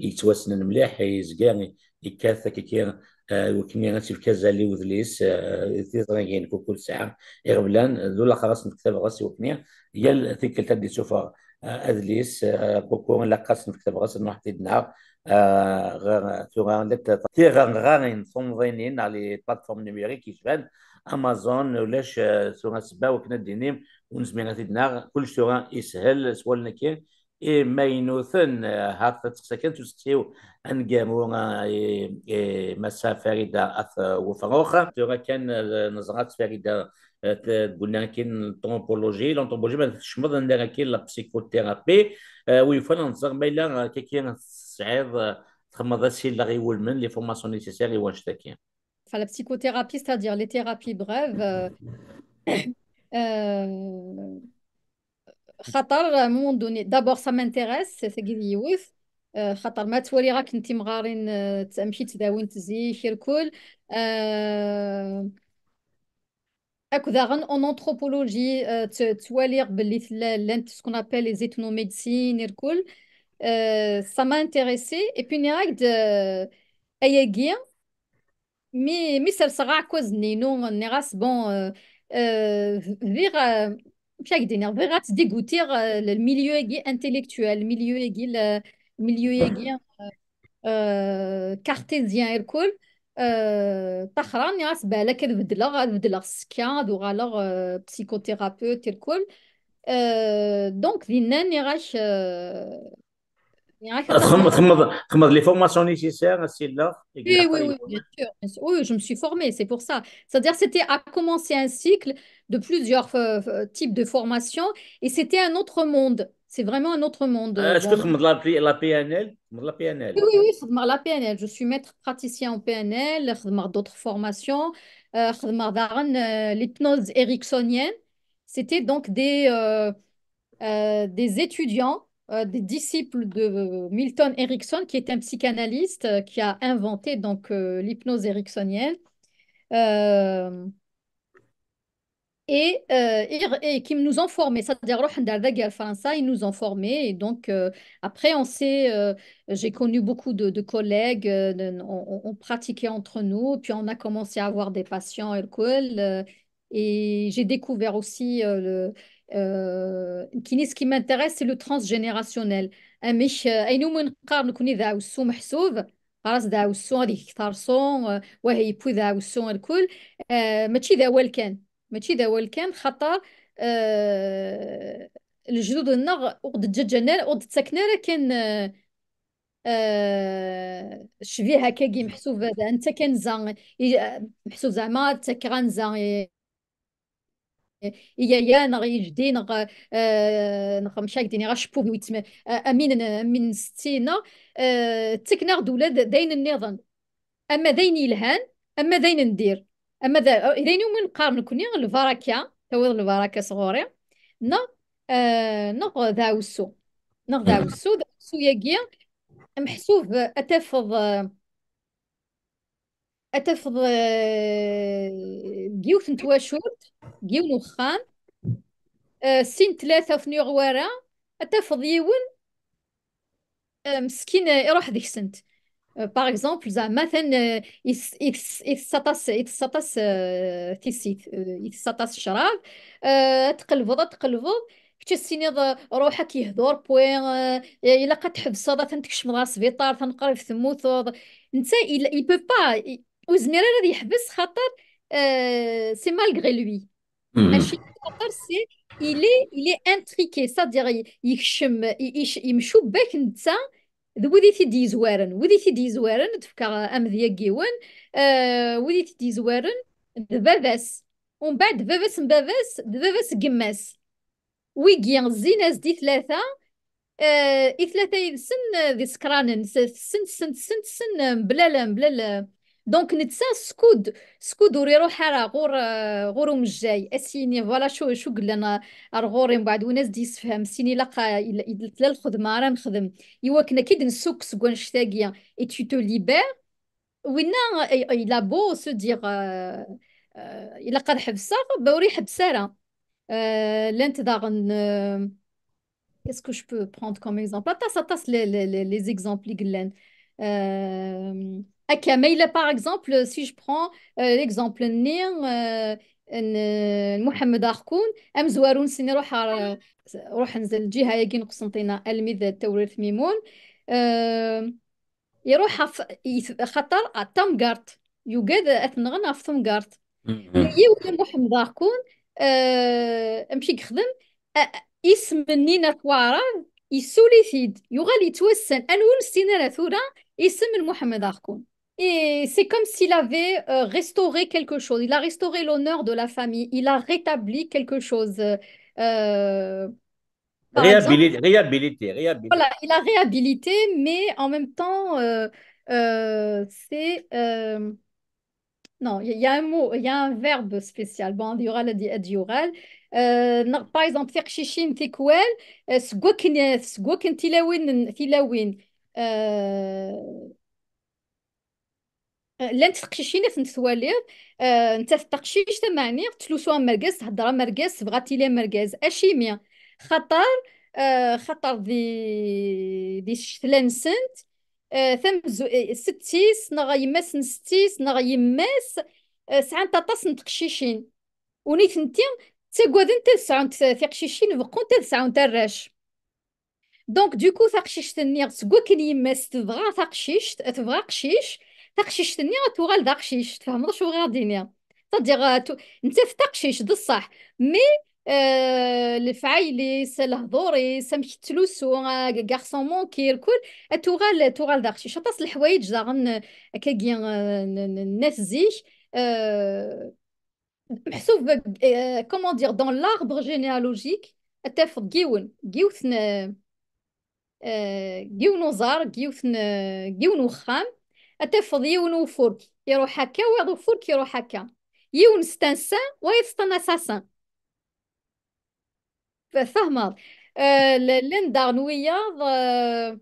yettwassnen mliḥ, yezga yekkat akkaki, eh, iwakken ad tt-yefk azal i wedlis, eh, tiẓrigin kuku tesɛa iɣeblan, d ulaxer ad sen-nekk tabɣest iwakken yal tikkelt ad d-isuffeɣ, eh, adlis, eh, kuku ilaq ad sen-nekk tabɣest, nruḥ-t-id-nnaɣ, eh, ɣer tura, la t-, tiɣerɣarin tumḍinin neɣ les plateformes numériques yecban Amazon, ulac, eh, tura ssebba wakken ad d-inim ur nezmir ad t-id-naɣ, kullec tura ishel s wallen-agi imaynuten, eh, ha teqsa kan tuseqsi-w aneggaru, eh, i, i Massa Farida At Wefrux. Tura kan, eh, neẓra-tt Farida, eh, t-, tguni akin l'anthropologie, l'anthropologie, ma tecmeḍ anda akin la psychothérapie, eh, wi yufan ad nẓer ma yella, eh, kaki tesɛiḍ, eh, txedmeḍ asileɣ iwulmen, les formations nécessaires i wannect-agi. Enfin, la psychothérapie, c'est-à-dire les thérapies brèves, euh, euh, xaṭer, à un moment donné, d'abord, ça m'intéresse, c'est tagi d yiwet. Euh, xaṭer ma ttwaliɣ akken timɣarin, euh, t-, amek i ttdawint zik, irkul. Euh, akked daɣen en anthropologie, euh, tt-, ttwaliɣ belli tella, llant ce qu'on appelle les ethnomédecines, irkul. Euh, ça m'a intéressé. Et puis, nniɣ-ak-d, euh, ayagi, mi, mi serseɣ aɛekkaz-nni-inu, nniɣ-as, bon, euh, euh, bɣiɣ, euh, amek ad k-d-iniɣ, bɣiɣ ad ttdigutiɣ, euh, le milieu-agi intellectuel, milieu-agi, le milieu-agi, euh, euh, cartésien, irkul, euh, ṭaxra, nniɣ-as, balak ad beddleɣ, ad beddleɣ ssekka, ad uɣaleɣ, euh, psychothérapeute, irkul. Euh, donc, dinna, nniɣ-ak, euh, nniɣ-ak, txem-, txemmeḍ, txemmeḍ les formations nécessaires, asileɣ, i oui, ilaq oui, ad oui, bien sûr, bien sûr. Oui, je me suis formée, c'est pour ça. C'est-à-dire, c'était à commencer un cycle de plusieurs, euh, euh, types de formations et c'était un autre monde. C'est vraiment un autre monde. Euh, est-ce que bon, txemmeḍ la P-, la P N L? Txemmeḍ la P N L? Oui, oui, oui, xedmeɣ la P N L. Je suis maître praticien en P N L, xedmeɣ d'autres formations. Euh, xedmeɣ daɣen, euh, l'hypnose ericksonienne. C'était donc des, euh, euh, des étudiants, euh, des disciples de Milton Erickson, qui est un psychanalyste, euh, qui a inventé donc, euh, l'hypnose ericksonienne. Euh, et, euh, et, et qui nous ont formés, c'est-à-dire, رحنا دار داك فرنسا, ils nous ont formés, et donc, euh, après, on s'est, euh, j'ai connu beaucoup de, de collègues, euh, de- on, on- on pratiquait entre nous, puis on a commencé à avoir des patients, irkul, euh, et j'ai découvert aussi, euh, le, euh, كاين ce qui m'intéresse, c'est le transgénérationnel. Amek, euh, ayen umi neqqar nekni d aɛewsu meḥsub, ɣer-s d aɛewsu, ad yekk tarṣu, euh, wah yewwi d aɛewsu, irkul, euh, mačči d awal kan. Mačči d awal kan, xaṭer, euh, lejdud-nneɣ ur ɣ-d-ǧǧan ara, ur ɣ-d-ttaken ara kan, euh, euh, ccbiha akkagi, meḥsub d netta kan za, i, meḥsub zeɛma ttakeɣ anza i, i yaya neɣ i jeddi neɣ, euh, neɣ amek ara k-d-iniɣ, acebbub-iw yettma-, euh, amin n, amin n setti neɣ, euh, ttaken-aɣ-d ula d, d ayen nniḍen. ama d ayen yelhan, ama d ayen n dir, ama d, d ayen umi neqqar nekkni lbaraka, tawiḍ lbaraka sɣur-i, neɣ, eh, neɣ d aɛusu, neɣ d aɛusu, d aɛusu-yagi, meḥsub ad tafeḍ, eh, ad tafeḍ, eh, deg yiwet n twacult, deg yiwen uxxam, eh, sin tlata ur ten-yuɣ wara, ad tafeḍ yiwen, eh, meskin, eh, iruḥ deg-sent. Eh, par exemple, zeɛma atan, eh, itess, itess, itess aṭas, itess aṭas, eh, tissit, eh, itess aṭas ccrab, eh, ad tqelbeḍ, ad tqelbeḍ, kečč ad s-tiniḍ, eh, ruḥ ad k-yehdur, puis, eh, ilaq ad tḥebseḍ, atan tkecmeḍ ɣer sbiṭar, atan qrib temmuteḍ. Netta, il, il peut pas, i-, ur yezmir ara ad yeḥbes, xaṭer, eh, c'est malgré lui. Mhm. Mačči xaṭer, c'est, il est, il est intriqué, c'est-à-dire, i-, yekcem, i-, i-, yemcubbak netta d wid i t-id-yezwaren. Wid i t-id-yezwaren, ad d-fkeɣ amedya n yiwen, eh, wid i t-id-yezwaren d baba-s. Umbeɛd, d baba-s n baba-s, d baba-s n yemma-s. Wigi zzin-as-d i tlata, eh, i tlata yid-sen, eh, d isekranen, s-, tessen, tessen, tessen, tessen, eh, mebla la, mebla la. Donc, netta skud, skud ur iruḥ ara ɣur, eh, ɣur umejjay, ad s-yini, voilà, cu, cu yellan, eh, ar ɣur-i, mbeɛd win ad s-d-yessefhem, sin ilaq, eh, il-, il-, tella lxedma ara nexdem, i wakken ad k-id-nessukk seg wannect-agi, et tu te libères. Winna, eh, il a beau se dire, eh, eh, ilaq ad ḥebseɣ, ba ur iḥebbes ara. Eh, llant daɣen, eh, qu'est-ce que je peux prendre comme exemple? Aṭas, aṭas les, les, les, les exemples i yellan. Euh, akka, ma yella, par exemple, si je prends, euh, l'exemple-nni, euh, n, n Muḥemmed Axkun, amezwaru-nsen iruḥ ɣer, ruḥen zi lǧiha-agi n Qsenṭina, almi d Tawrirt Mimun. Euh, iruḥ ɣef, yet-, xaṭer, ah, tamgerṭ, yugad ad t-nɣen ɣef temgerṭ. Mhm. Yiwen n Muḥemmed Axkun, eh, amek i yexdem? Eh, isem-nni n At Waɛrab, yessuli-t-id, yuɣal yettwassen. Anwa ur nessin ara tura isem n Muḥemmed Axkun? Et c'est comme s'il avait, euh, restauré quelque chose. Il a restauré l'honneur de la famille. Il a rétabli quelque chose. Euh, par exemple, réhabilité, réhabilité, réhabilité. Voilà, il a réhabilité, mais en même temps, euh, euh, c'est, euh, non, il y a, il y a un mot, il y a un verbe spécial. Bon, ad yuɣal, ad d-, ad d-yuɣal. Euh, neɣ, par exemple, tiqcicin tikwal, euh, seg wakken, seg wakken tilawin, tilawin, euh, llant teqcicin ad tent-twaliḍ, eh, nettat d taqcict, meɛni tettlusu am wergaz, thedder am wergaz, tebɣa ad tili am wergaz. Acimi? Xaṭer, eh, xaṭer di, di ccetla-nsent, eh, tamzu-, eh, setti-s neɣ yemma-s n setti-s neɣ yemma-s, eh, sɛant aṭas n teqcicin. U nitenti ttaggadent ad sɛunt tiqcicin, beqqunt ad sɛunt arrac. Donc, du coup, taqcict-nni, seg wakken yemma-s tebɣa taqcict, tebɣa aqcic, taqcict-nni ad tuɣal d aqcic. Tfehmeḍ acu bɣiɣ ad d-iniɣ? C'est-à-dire, euh, tu-, nettat d taqcict, d ṣṣeḥ, mais, euh, lefɛayel-is, lehdur-is, amek tettlusu, euh, garçon manqué, lkul, ad tuɣal, ad tuɣal d aqcic. Aṭas n leḥwayeǧ daɣen, euh, akkagi, euh, n, n, n at zik, euh, meḥsub, euh, comment dire, dans l'arbre généalogique, ad tafeḍ yiwen, yiwet n, euh, yiwen uẓar, yiwet n, yiwen uxxam, ad tafeḍ yiwen ufurk iruḥ akka, wayeḍ ufurk iruḥ akka. Yiwen s tansa, wayeḍ s tanasa. Tfehmeḍ? Euh, l-, llan daɣen wiyaḍ, euh,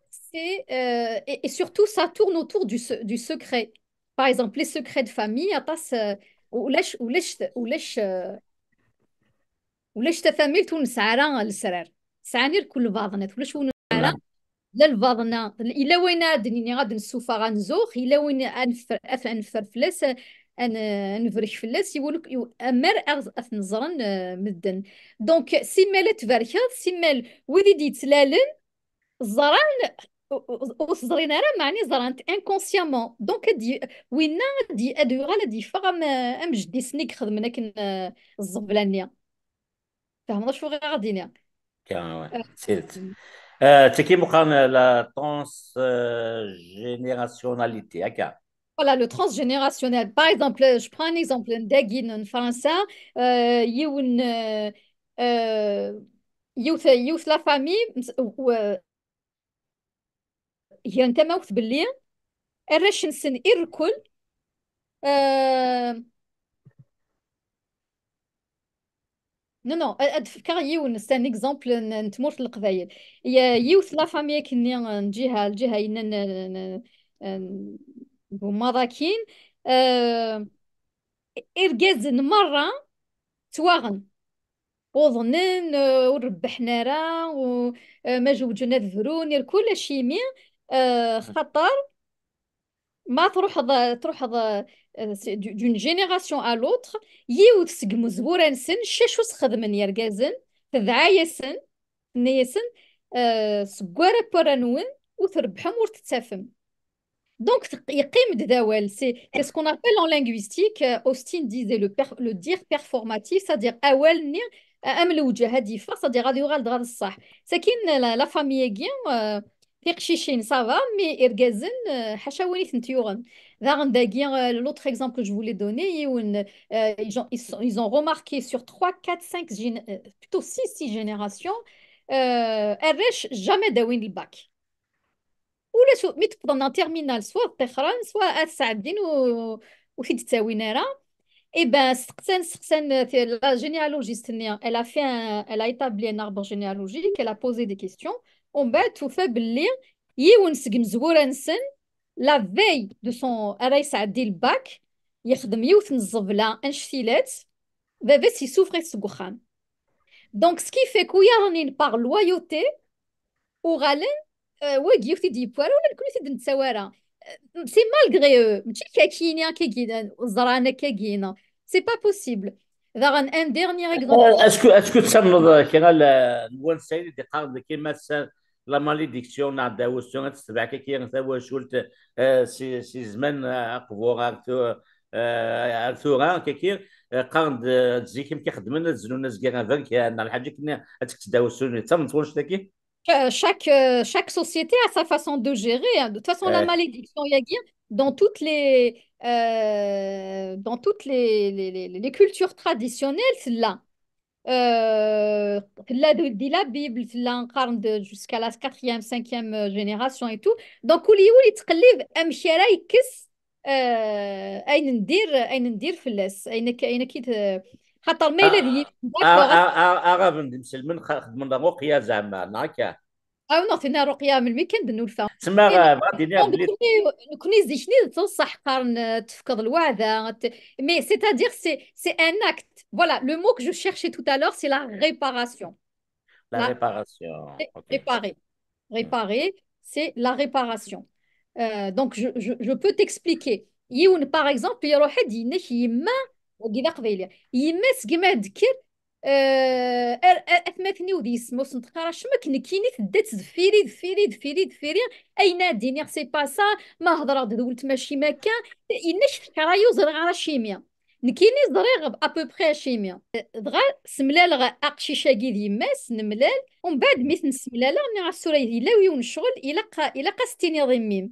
c'est, euh, et, et surtout, ça tourne autour du se-, du secret. Par exemple, les secrets de famille, aṭas, euh, ulac, ulac, ulac, euh, ulac tafamilt ur nesɛi ara lesrar. Sɛan irkul lbaḍnat, ulac ur nesɛi ara la lbaḍna. Yella wayen ad d-nini, ad d-nessufeɣ, ad nzux, yella wayen ad neffer, ad, ad neffer fell-as, ad n-, ad nebrek fell-as, yiwen uk-, yiw-, ammer ad, ad ten-ẓren, eh, medden. Donc, simmal ad tberkeḍ, simmal wid i d-yettlalen, ẓran, ur, ur, ur t-ẓrin ara, meɛni ẓran-t inconsciemment. Donc, ad y-, winna ad y-, ad yuɣal ad yeffeɣ am, am jeddi-s-nni i ixedmen akken, eh, ẓẓebla-nni. Tfehmeḍ acu bɣiɣ ad d-iniɣ? Kan, ouais, euh, c'est, euh, c'est qui me la transgénérationnalité, ok. Voilà, le transgénérationnel. Par exemple, je prends un exemple, dagi n Fransa, euh, yiwen, euh, euh, yiwet, yiwet la famille, ms-, ou, euh, gan tamawt belli arrac-nsen irkel. Euh, non, non, ad ad fkeɣ yiwen, c'est un exemple n n tmurt n Leqbayel. Y- yiwet la famille akkenni n ǧiha, lǧiha yenna n n- n- n- n- n- n- irgazen merra ttwaɣen, uḍnen, euh, ur rebbḥen ara, u- euh, ma jewǧen ad brun, irkul acimi, euh, xaṭer ma truḥeḍ, truḥeḍ, euh, c'est du- d'une génération à l'autre, yiwet seg imezwura-nsen, ccac ur s-xedmen yergazen, tedɛa-yasen, tenna-yasen, euh, seg wara n warraw-nwen, ur trebbḥem, ur tettafem. Donc, teq- yeqqim-d d awal. C'est c'est ce qu'on appelle en linguistique, euh, Austin disait le, per- le dire performatif, c'est-à-dire awal-nni, euh, am lewǧeh ad yeffeɣ, c'est-à-dire ad yuɣal-d ɣer ṣṣeḥ. Sakin, la, la famille-agi, euh, tiqcicin, ça va, mais irgazen, euh, ḥaca win i tent-yuɣen. Daɣen dagi, euh, l'autre exemple que je voulais donner, yiwen, euh, ils ont, ils sont- ils ont remarqué sur trois, quatre, cinq, géné- euh, plutôt six, six générations, euh, arrac jamais dawin le bac. Ula s- mi tewwḍen en terminale, soit ṭṭixren, soit ad sɛeddin u- ur t-id-ttawin ara. Eh ben, steqsan, steqsan, euh, la généalogiste-nni, elle a fait un- elle a établi un arbre généalogique, elle a posé des questions. Umbeɛd tufa belli yiwen seg imezwura-nsen, la veille de son, ara yesɛeddi le bac, yexdem yiwet n ẓẓebla annect-ilat, baba-s yessufeɣ-it seg uxxam. Donc, ce qui fait que wiyaḍ-nni par loyauté, uɣalen, euh, wagi ur t-id-yewwi ara, ula d nekkni ur t-id-nettawi ara. Euh, c'est malgré eux, mačči akka kini, akka gina, ẓran akka gina. C'est pas possible. Daɣen, un dernier exemple. Euh, est-ce que, est-ce que tessneḍ, euh, kra n wansayen i d-iqqaren deg imassen la malédiction neɣ dawsu ad tetbeɛ kaki tawacult, euh, si, si zman, euh, aqbur ar tu- euh, ar tura, kaki, euh, qqaren-d, euh, zik amek i xeddmen, ad znun azger aberkan neɣ lḥaǧa akken ad tekkes dawsu-nni. Ttamneḍ wanect-agi? Euh, chaque, euh, chaque société a sa façon de gérer, hein. De toute façon, la malédiction, yagi, dans toutes les, euh, dans toutes les, les, les, les cultures traditionnelles, c'est là. Euh, tella de, de la Bible, tella qqaren-d jusqu'à la quatrième, cinquième, euh, génération et tout. Donc, ul yiwen yettqellib amek ara yekkes, euh, ayen n dir, ayen n dir fell-as, ayen akka, ayen akka, euh, xaṭer ma yella d yiwen, d'accord, aɣaben d imselmen xa- xedmen ṛuqya zeɛma, neɣ akka? Ah non, tinna ṛuqya melmi kan d-nulfa. Tsemma, eh, bɣa d-iniɣ belli nekkni, nekkni zik-nni d ṣṣeḥ qqaren, euh, tefkeḍ lweɛda, t- mais c'est-à-dire c'est, c'est un acte. Voilà, le mot que je cherchais tout à l'heure, c'est la réparation. La réparation. Réparer. Réparer, c'est la réparation. Euh, donc, je, je, je peux t'expliquer. Yiwen, par exemple, iruḥ-d yenna-k yemma, wagi d aqbayli, yemma-s gma d-kker, euh, ar- ar- atmaten-iw d yesma ur sen-teqqar-as acemma, nekkini tedda-tt deffir-i, deffir-i, deffir-i, deffir-i, ayen ad d-iniɣ c'est pas ça, ma hedreɣ-d d weltma acimi akka, yenna-k tekra-yi ur ẓriɣ ara acimi. Nekkini ẓriɣ à peu près acimi. Dɣa semlaleɣ aqcic-agi d yemma-s, nemlal, umbeɛd mi t-nessemlaleɣ, nniɣ-as tura yella yiwen n ccɣel, ilaq, ilaq ad s-tiniḍ i mmi-m.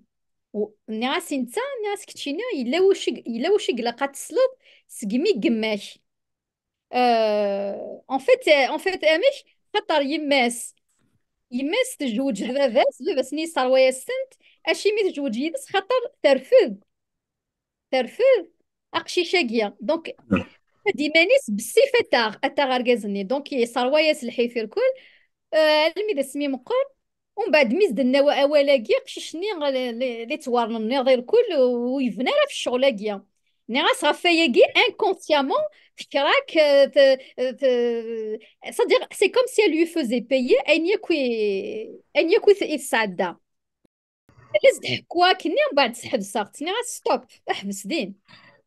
U- Nniɣ-as i netta, nniɣ-as keččini, yella wacu i- yella wacu i ilaq ad tesleḍ segmi i yemma-k. Euh, en fait, euh, en fait, amek? Xaṭer yemma-s, yemma-s tejweǧ d baba-s, baba-s-nni yesserwa-yas-tent, acimi tejweǧ yid-s? Xaṭer terfed. Terfed aqcic-agi. Donc, d iman-is bessif ad taɣ, ad taɣ argaz-nni. Donc, yesserwa-yas lḥif irkul, euh, almi d asmi meqqer. Umbeɛd mi s-d-tenna wa- awal-agi, aqcic-nni, li, li, li ttwarnen-nniḍ irkul, ur yebni ara ɣef ccɣel-agi. Nniɣ-as ɣef wayagi, inconsciemment, tekra-k, euh, te- te- c'est-à-dire, c'est comme si elle lui faisait payer ayen yakk i, ayen yakk i t- i tesɛedda. Tella s-d-ḥekku akkenni, mbeɛd seḥbseɣ-tt. Nniɣ-as, stop, ḥbes din.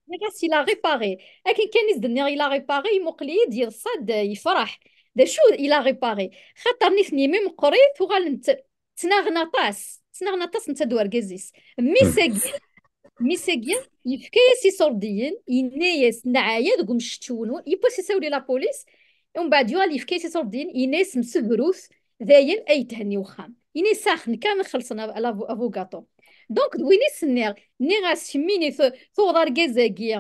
Nniɣ-as, il a réparé. Akken kan i s-d-nniɣ, il a réparé, imuqel-iyi-d, yeḍsa-d, yefreḥ. D acu, il a réparé? Xaṭer nitni mi meqqrit, uɣalen tt- ttnaɣen aṭas. Ttnaɣen aṭas netta d urgaz-is. Mmi-s-agi, mmi-s-agi, yefka-yas iṣurdiyen, yenna-yas, nɛaya deg umceččew-nwen, yiwwas isawel i la police, umbeɛd yuɣal yefka-yas iṣurdiyen, yenna-yas, msebrut, dayen ay thenni wexxam. Ini sax, nekk ad xellṣen a- a- abugaṭu. Donc, d win i s-nniɣ, nniɣ-as, kemmini tu- tuɣeḍ argaz-agi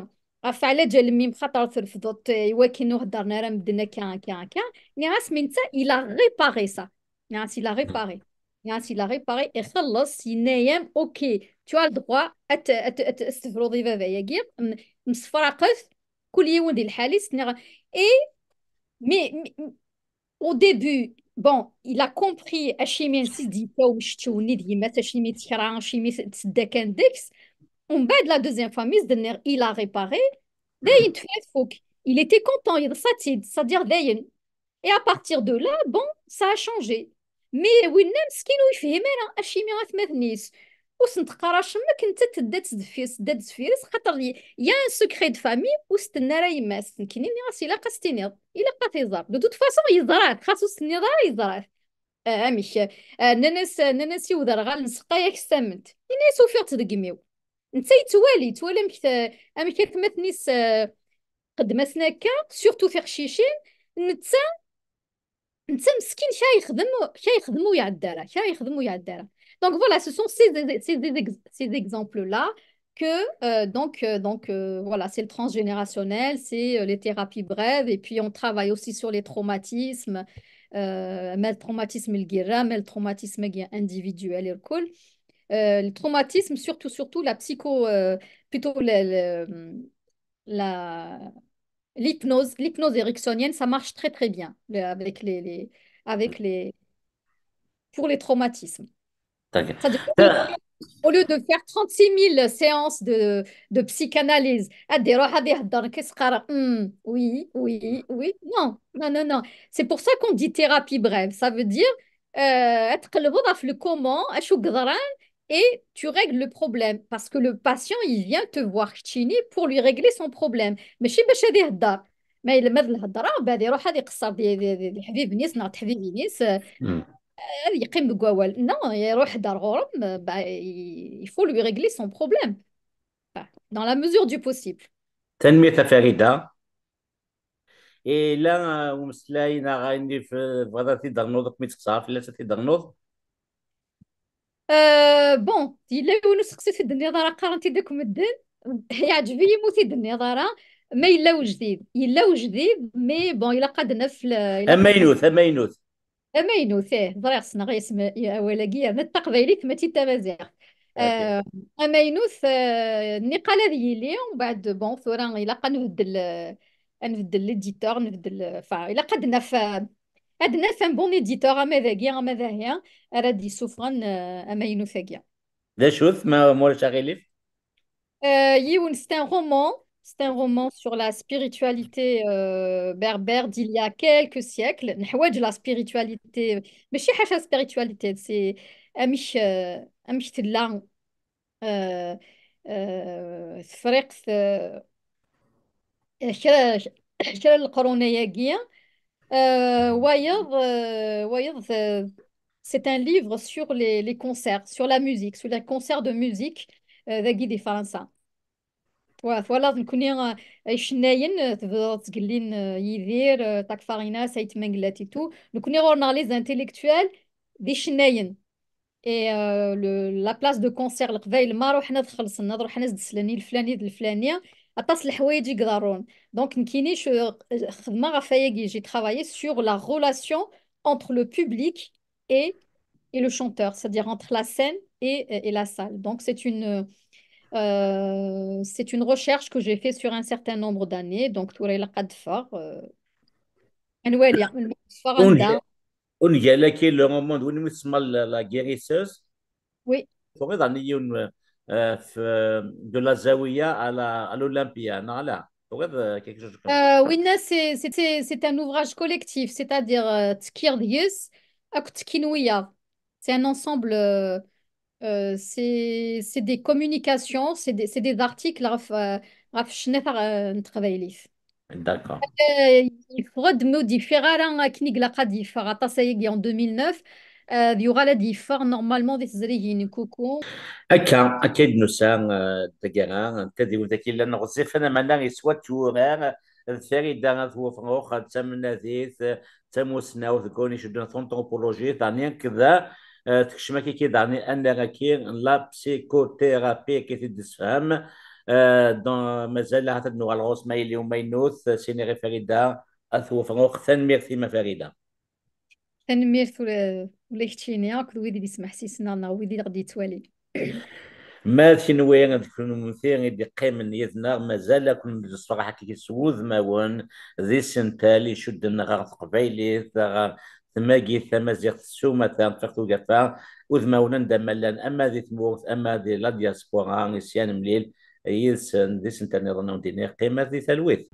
ɣef ɛlaǧal mmi-m, xaṭer trefdeḍ-t, i wakken ur heddren ara medden akka, akka, akka. Nniɣ-as, mi netta, il a réparé ça. Nniɣ-as, il a réparé. Nniɣ-as, il a réparé, ixelleṣ, yenna-yam, ok, tu as le droit ad t-, ad t-, ad t-, ad tefruḍ i baba-agi, m-, msefraqet, kul yiwen di lḥal-is, tenniḍ, et, mais, mais, au début, bon, il a compris acimi i s-d-yekka umceččew-nni d yemma-s, acimi i tt-tekra, acimi i s-, tedda kan deg-s. Umbeɛd, la deuxième fois, mi s-d-nniɣ, il a réparé, dayen tefra tfuk. Il était content, yeḍsa-tt-id, c'est-à-dire dayen. Et à partir de là, bon, ça a changé. Mais winna meskin ur yefhim ara acimi atmaten-is ur sen-teqqar acemma, akken nettat tedda-tt deffir-s, tedda-d deffir-s, xaṭer y-, y a un secret de famille ur s-tenna ara yemma-s. Nekkini nniɣ-as ilaq ad s-tiniḍ, ilaq ad t-iẓer. De toute façon, yeẓra-t, xas ur s-tenniḍ ara, yeẓra-t. Ah, amek? Ah, nnan-as, nnan-as i uderɣal n seqqay-ak s tamment. Yenna-as ufiɣ-tt deg imi-w. Netta yettwali, yettwali amek t-, amek atmaten-is, ah, xeddmen-asen akka, surtout tiqcicin, netta, netta meskin, kra yexdem, kra yexdem ur iɛedda ara, kra yexdem ur iɛedda ara. Donc voilà, ce sont ces, ces, ex-, ces exemples-là que, euh, donc, euh, donc euh, voilà, c'est le transgénérationnel, c'est euh, les thérapies brèves, et puis on travaille aussi sur les traumatismes, euh, mais le traumatisme le guérin, mais le traumatisme individuel et le cool. Euh, le traumatisme, surtout, surtout la psycho, euh, plutôt le, le, la, l'hypnose, l'hypnose ericksonienne, ça marche très très bien le- avec les, les, avec les, pour les traumatismes. D'accord. C'est-à-dire, au lieu, au lieu de faire trente-six mille séances de, de psychanalyse, ad d-iruḥ ad ihedder, qu'est-ce que, hmm, oui, oui, oui, non, non, non, non. C'est pour ça qu'on dit thérapie brève. Ça veut dire, euh, ad tqellbeḍ ɣef le comment, acu yeḍran, et tu règles le problème. Parce que le patient, il vient te voir keččini pour lui régler son problème. Mačči bac ad ihedder. Ma yella ma d lhedra, mbeɛd iruḥ ad iqeṣṣer di, di, di, di ḥbiben-is neɣ teḥbibin-is, euh, Hmm. ad yeqqim deg wawal. Non, iruḥ-d ar ɣur-m, euh, bah, il, il faut lui régler son problème. Enfin, dans la mesure du possible. Tanemmirt a Farida. Ila umeslay neɣ ayen i f-, tebɣiḍ ad t-id-ternuḍ, akk mi tt-qqseɣ fell-as ad t-id-ternuḍ? Euh, bon, yella yiwen useqsi ur t-id-tenniḍ ara, qqaren-t-id akk medden. Yeɛǧeb-iyi ma ur t-id-tenniḍ ara, ma yella ujdid. Yella ujdid, mais bon, ilaq ad naf le-, ilaq ad Amaynut, amaynut. Amaynut, eh, ẓriɣ, ssneɣ isem, i-, awal-agi, yerna d taqbaylit, mačči d tamaziɣt. Ok. Euh, amaynut, euh, niqal ad yili, umbeɛd, bon, tura ilaq ad nbeddel, euh, ad nbeddel l'éditeur, nbeddel, euh, enfin, ilaq ad naf, euh, ad naf un bon éditeur, ama dagi, ama dahi, ara d-yessufɣen, euh, amaynut-agi. D acu-t, ma, ma ulac aɣilif? Euh, yiwen, c'est un roman, c'est un roman sur la spiritualité, euh, berbère d'il y a quelques siècles. Neḥwaǧ la spiritualité, mačči ḥaca spiritualité, c'est amek, euh, amek tella, euh, euh, tefriqt, euh, kra, kra n leqrun-agi. Euh, wayeḍ, euh, wayeḍ, euh, c'est un livre sur les, les concerts, sur la musique, sur les concerts de musique, euh, dagi di Fransa. Twa-, twalaḍ, nekkni, euh, icennayen, euh, tebdiḍ tgelli n, euh, Yidir, euh, Takfarinas, Ayt Mengellat et tout. Nekkni ɣur-neɣ les intellectuels d icennayen. Et, euh, le, la place de concert, leqbayel ma ruḥen ad xellṣen, ad ruḥen ad s-d-slen i leflani d leflani, aṭas n leḥwayeǧ i iḍerrun. Donc, nekkini, je, xedmeɣ ɣef wayagi, j'ai travaillé sur la relation entre le public et, et le chanteur, c'est-à-dire entre la scène et, et la salle. Donc, c'est une, euh, c'est une recherche que j'ai fait sur un certain nombre d'années. Donc, tura ilaq ad d-teffeɣ, euh, ad nwali, ad teffeɣ Ur anda. ngi-, ur ngi-, la, le roman d win mi tsemma la, La Guérisseuse. Oui. Tuɣiḍ ɛni yiwen, euh, f-, de la Zawiya à la, à l'Olympia, neɣ ala? Tuɣiḍ, euh, quelque chose comme ça. Euh, winna, c'est, c'est, c'est, c'est un ouvrage collectif, c'est-à-dire, euh, tekkiḍ yis-s akked tekkin wiyaḍ. C'est un ensemble, euh, euh, c'est, c'est des communications, c'est des, c'est des articles ɣef, euh, ɣef ccna, euh, n teqbaylit. D'accord. Euh, yeffeɣ-d, ma ur d-yeffiɣ ara akken i ilaq ad yeffeɣ, aṭas ayagi en deux mille neuf, euh, ad yuɣal ad yeffeɣ normalement di tezrigin n Kuku. Akka, akka i d-nusa, euh, taggara, n tadiwt-agi yellan ɣezzifen, ameɛna yeswa tturar d Farida At Wefrux, d tamnadit, d tamussnawt deg wayen iceddun ɣef l'anthropologie, daɣen akked, euh, tekcem akka-agi daɣen annar-agi n la psychothérapie, akka i t-id-tessefhem. Euh, donc, mazal ahat ad nuɣal ɣur-s ma yella umaynut, sini ɣer Farida At Wefrux. Tanemmirt-im a Farida. Tanemmirt ula, ula i keččini, akked wid i d-ismeḥsisen neɣ wid i ɣ-d-yettwalin. Ma d kenwi d kunemti i d-iqqimen yid-neɣ, mazal ad ken-nessefraḥ akkagi s wudmawen d isental icudden ɣer teqbaylit, ɣer tmagit tamaziɣt s umata, ṭṭfiɣ tugafa, udmawen anda ma llan, ama di tmurt, ama di la diaspora, i s-yanmlil yid-sen d isental nniḍen, ad wen-d-iniɣ qqimet di talwit.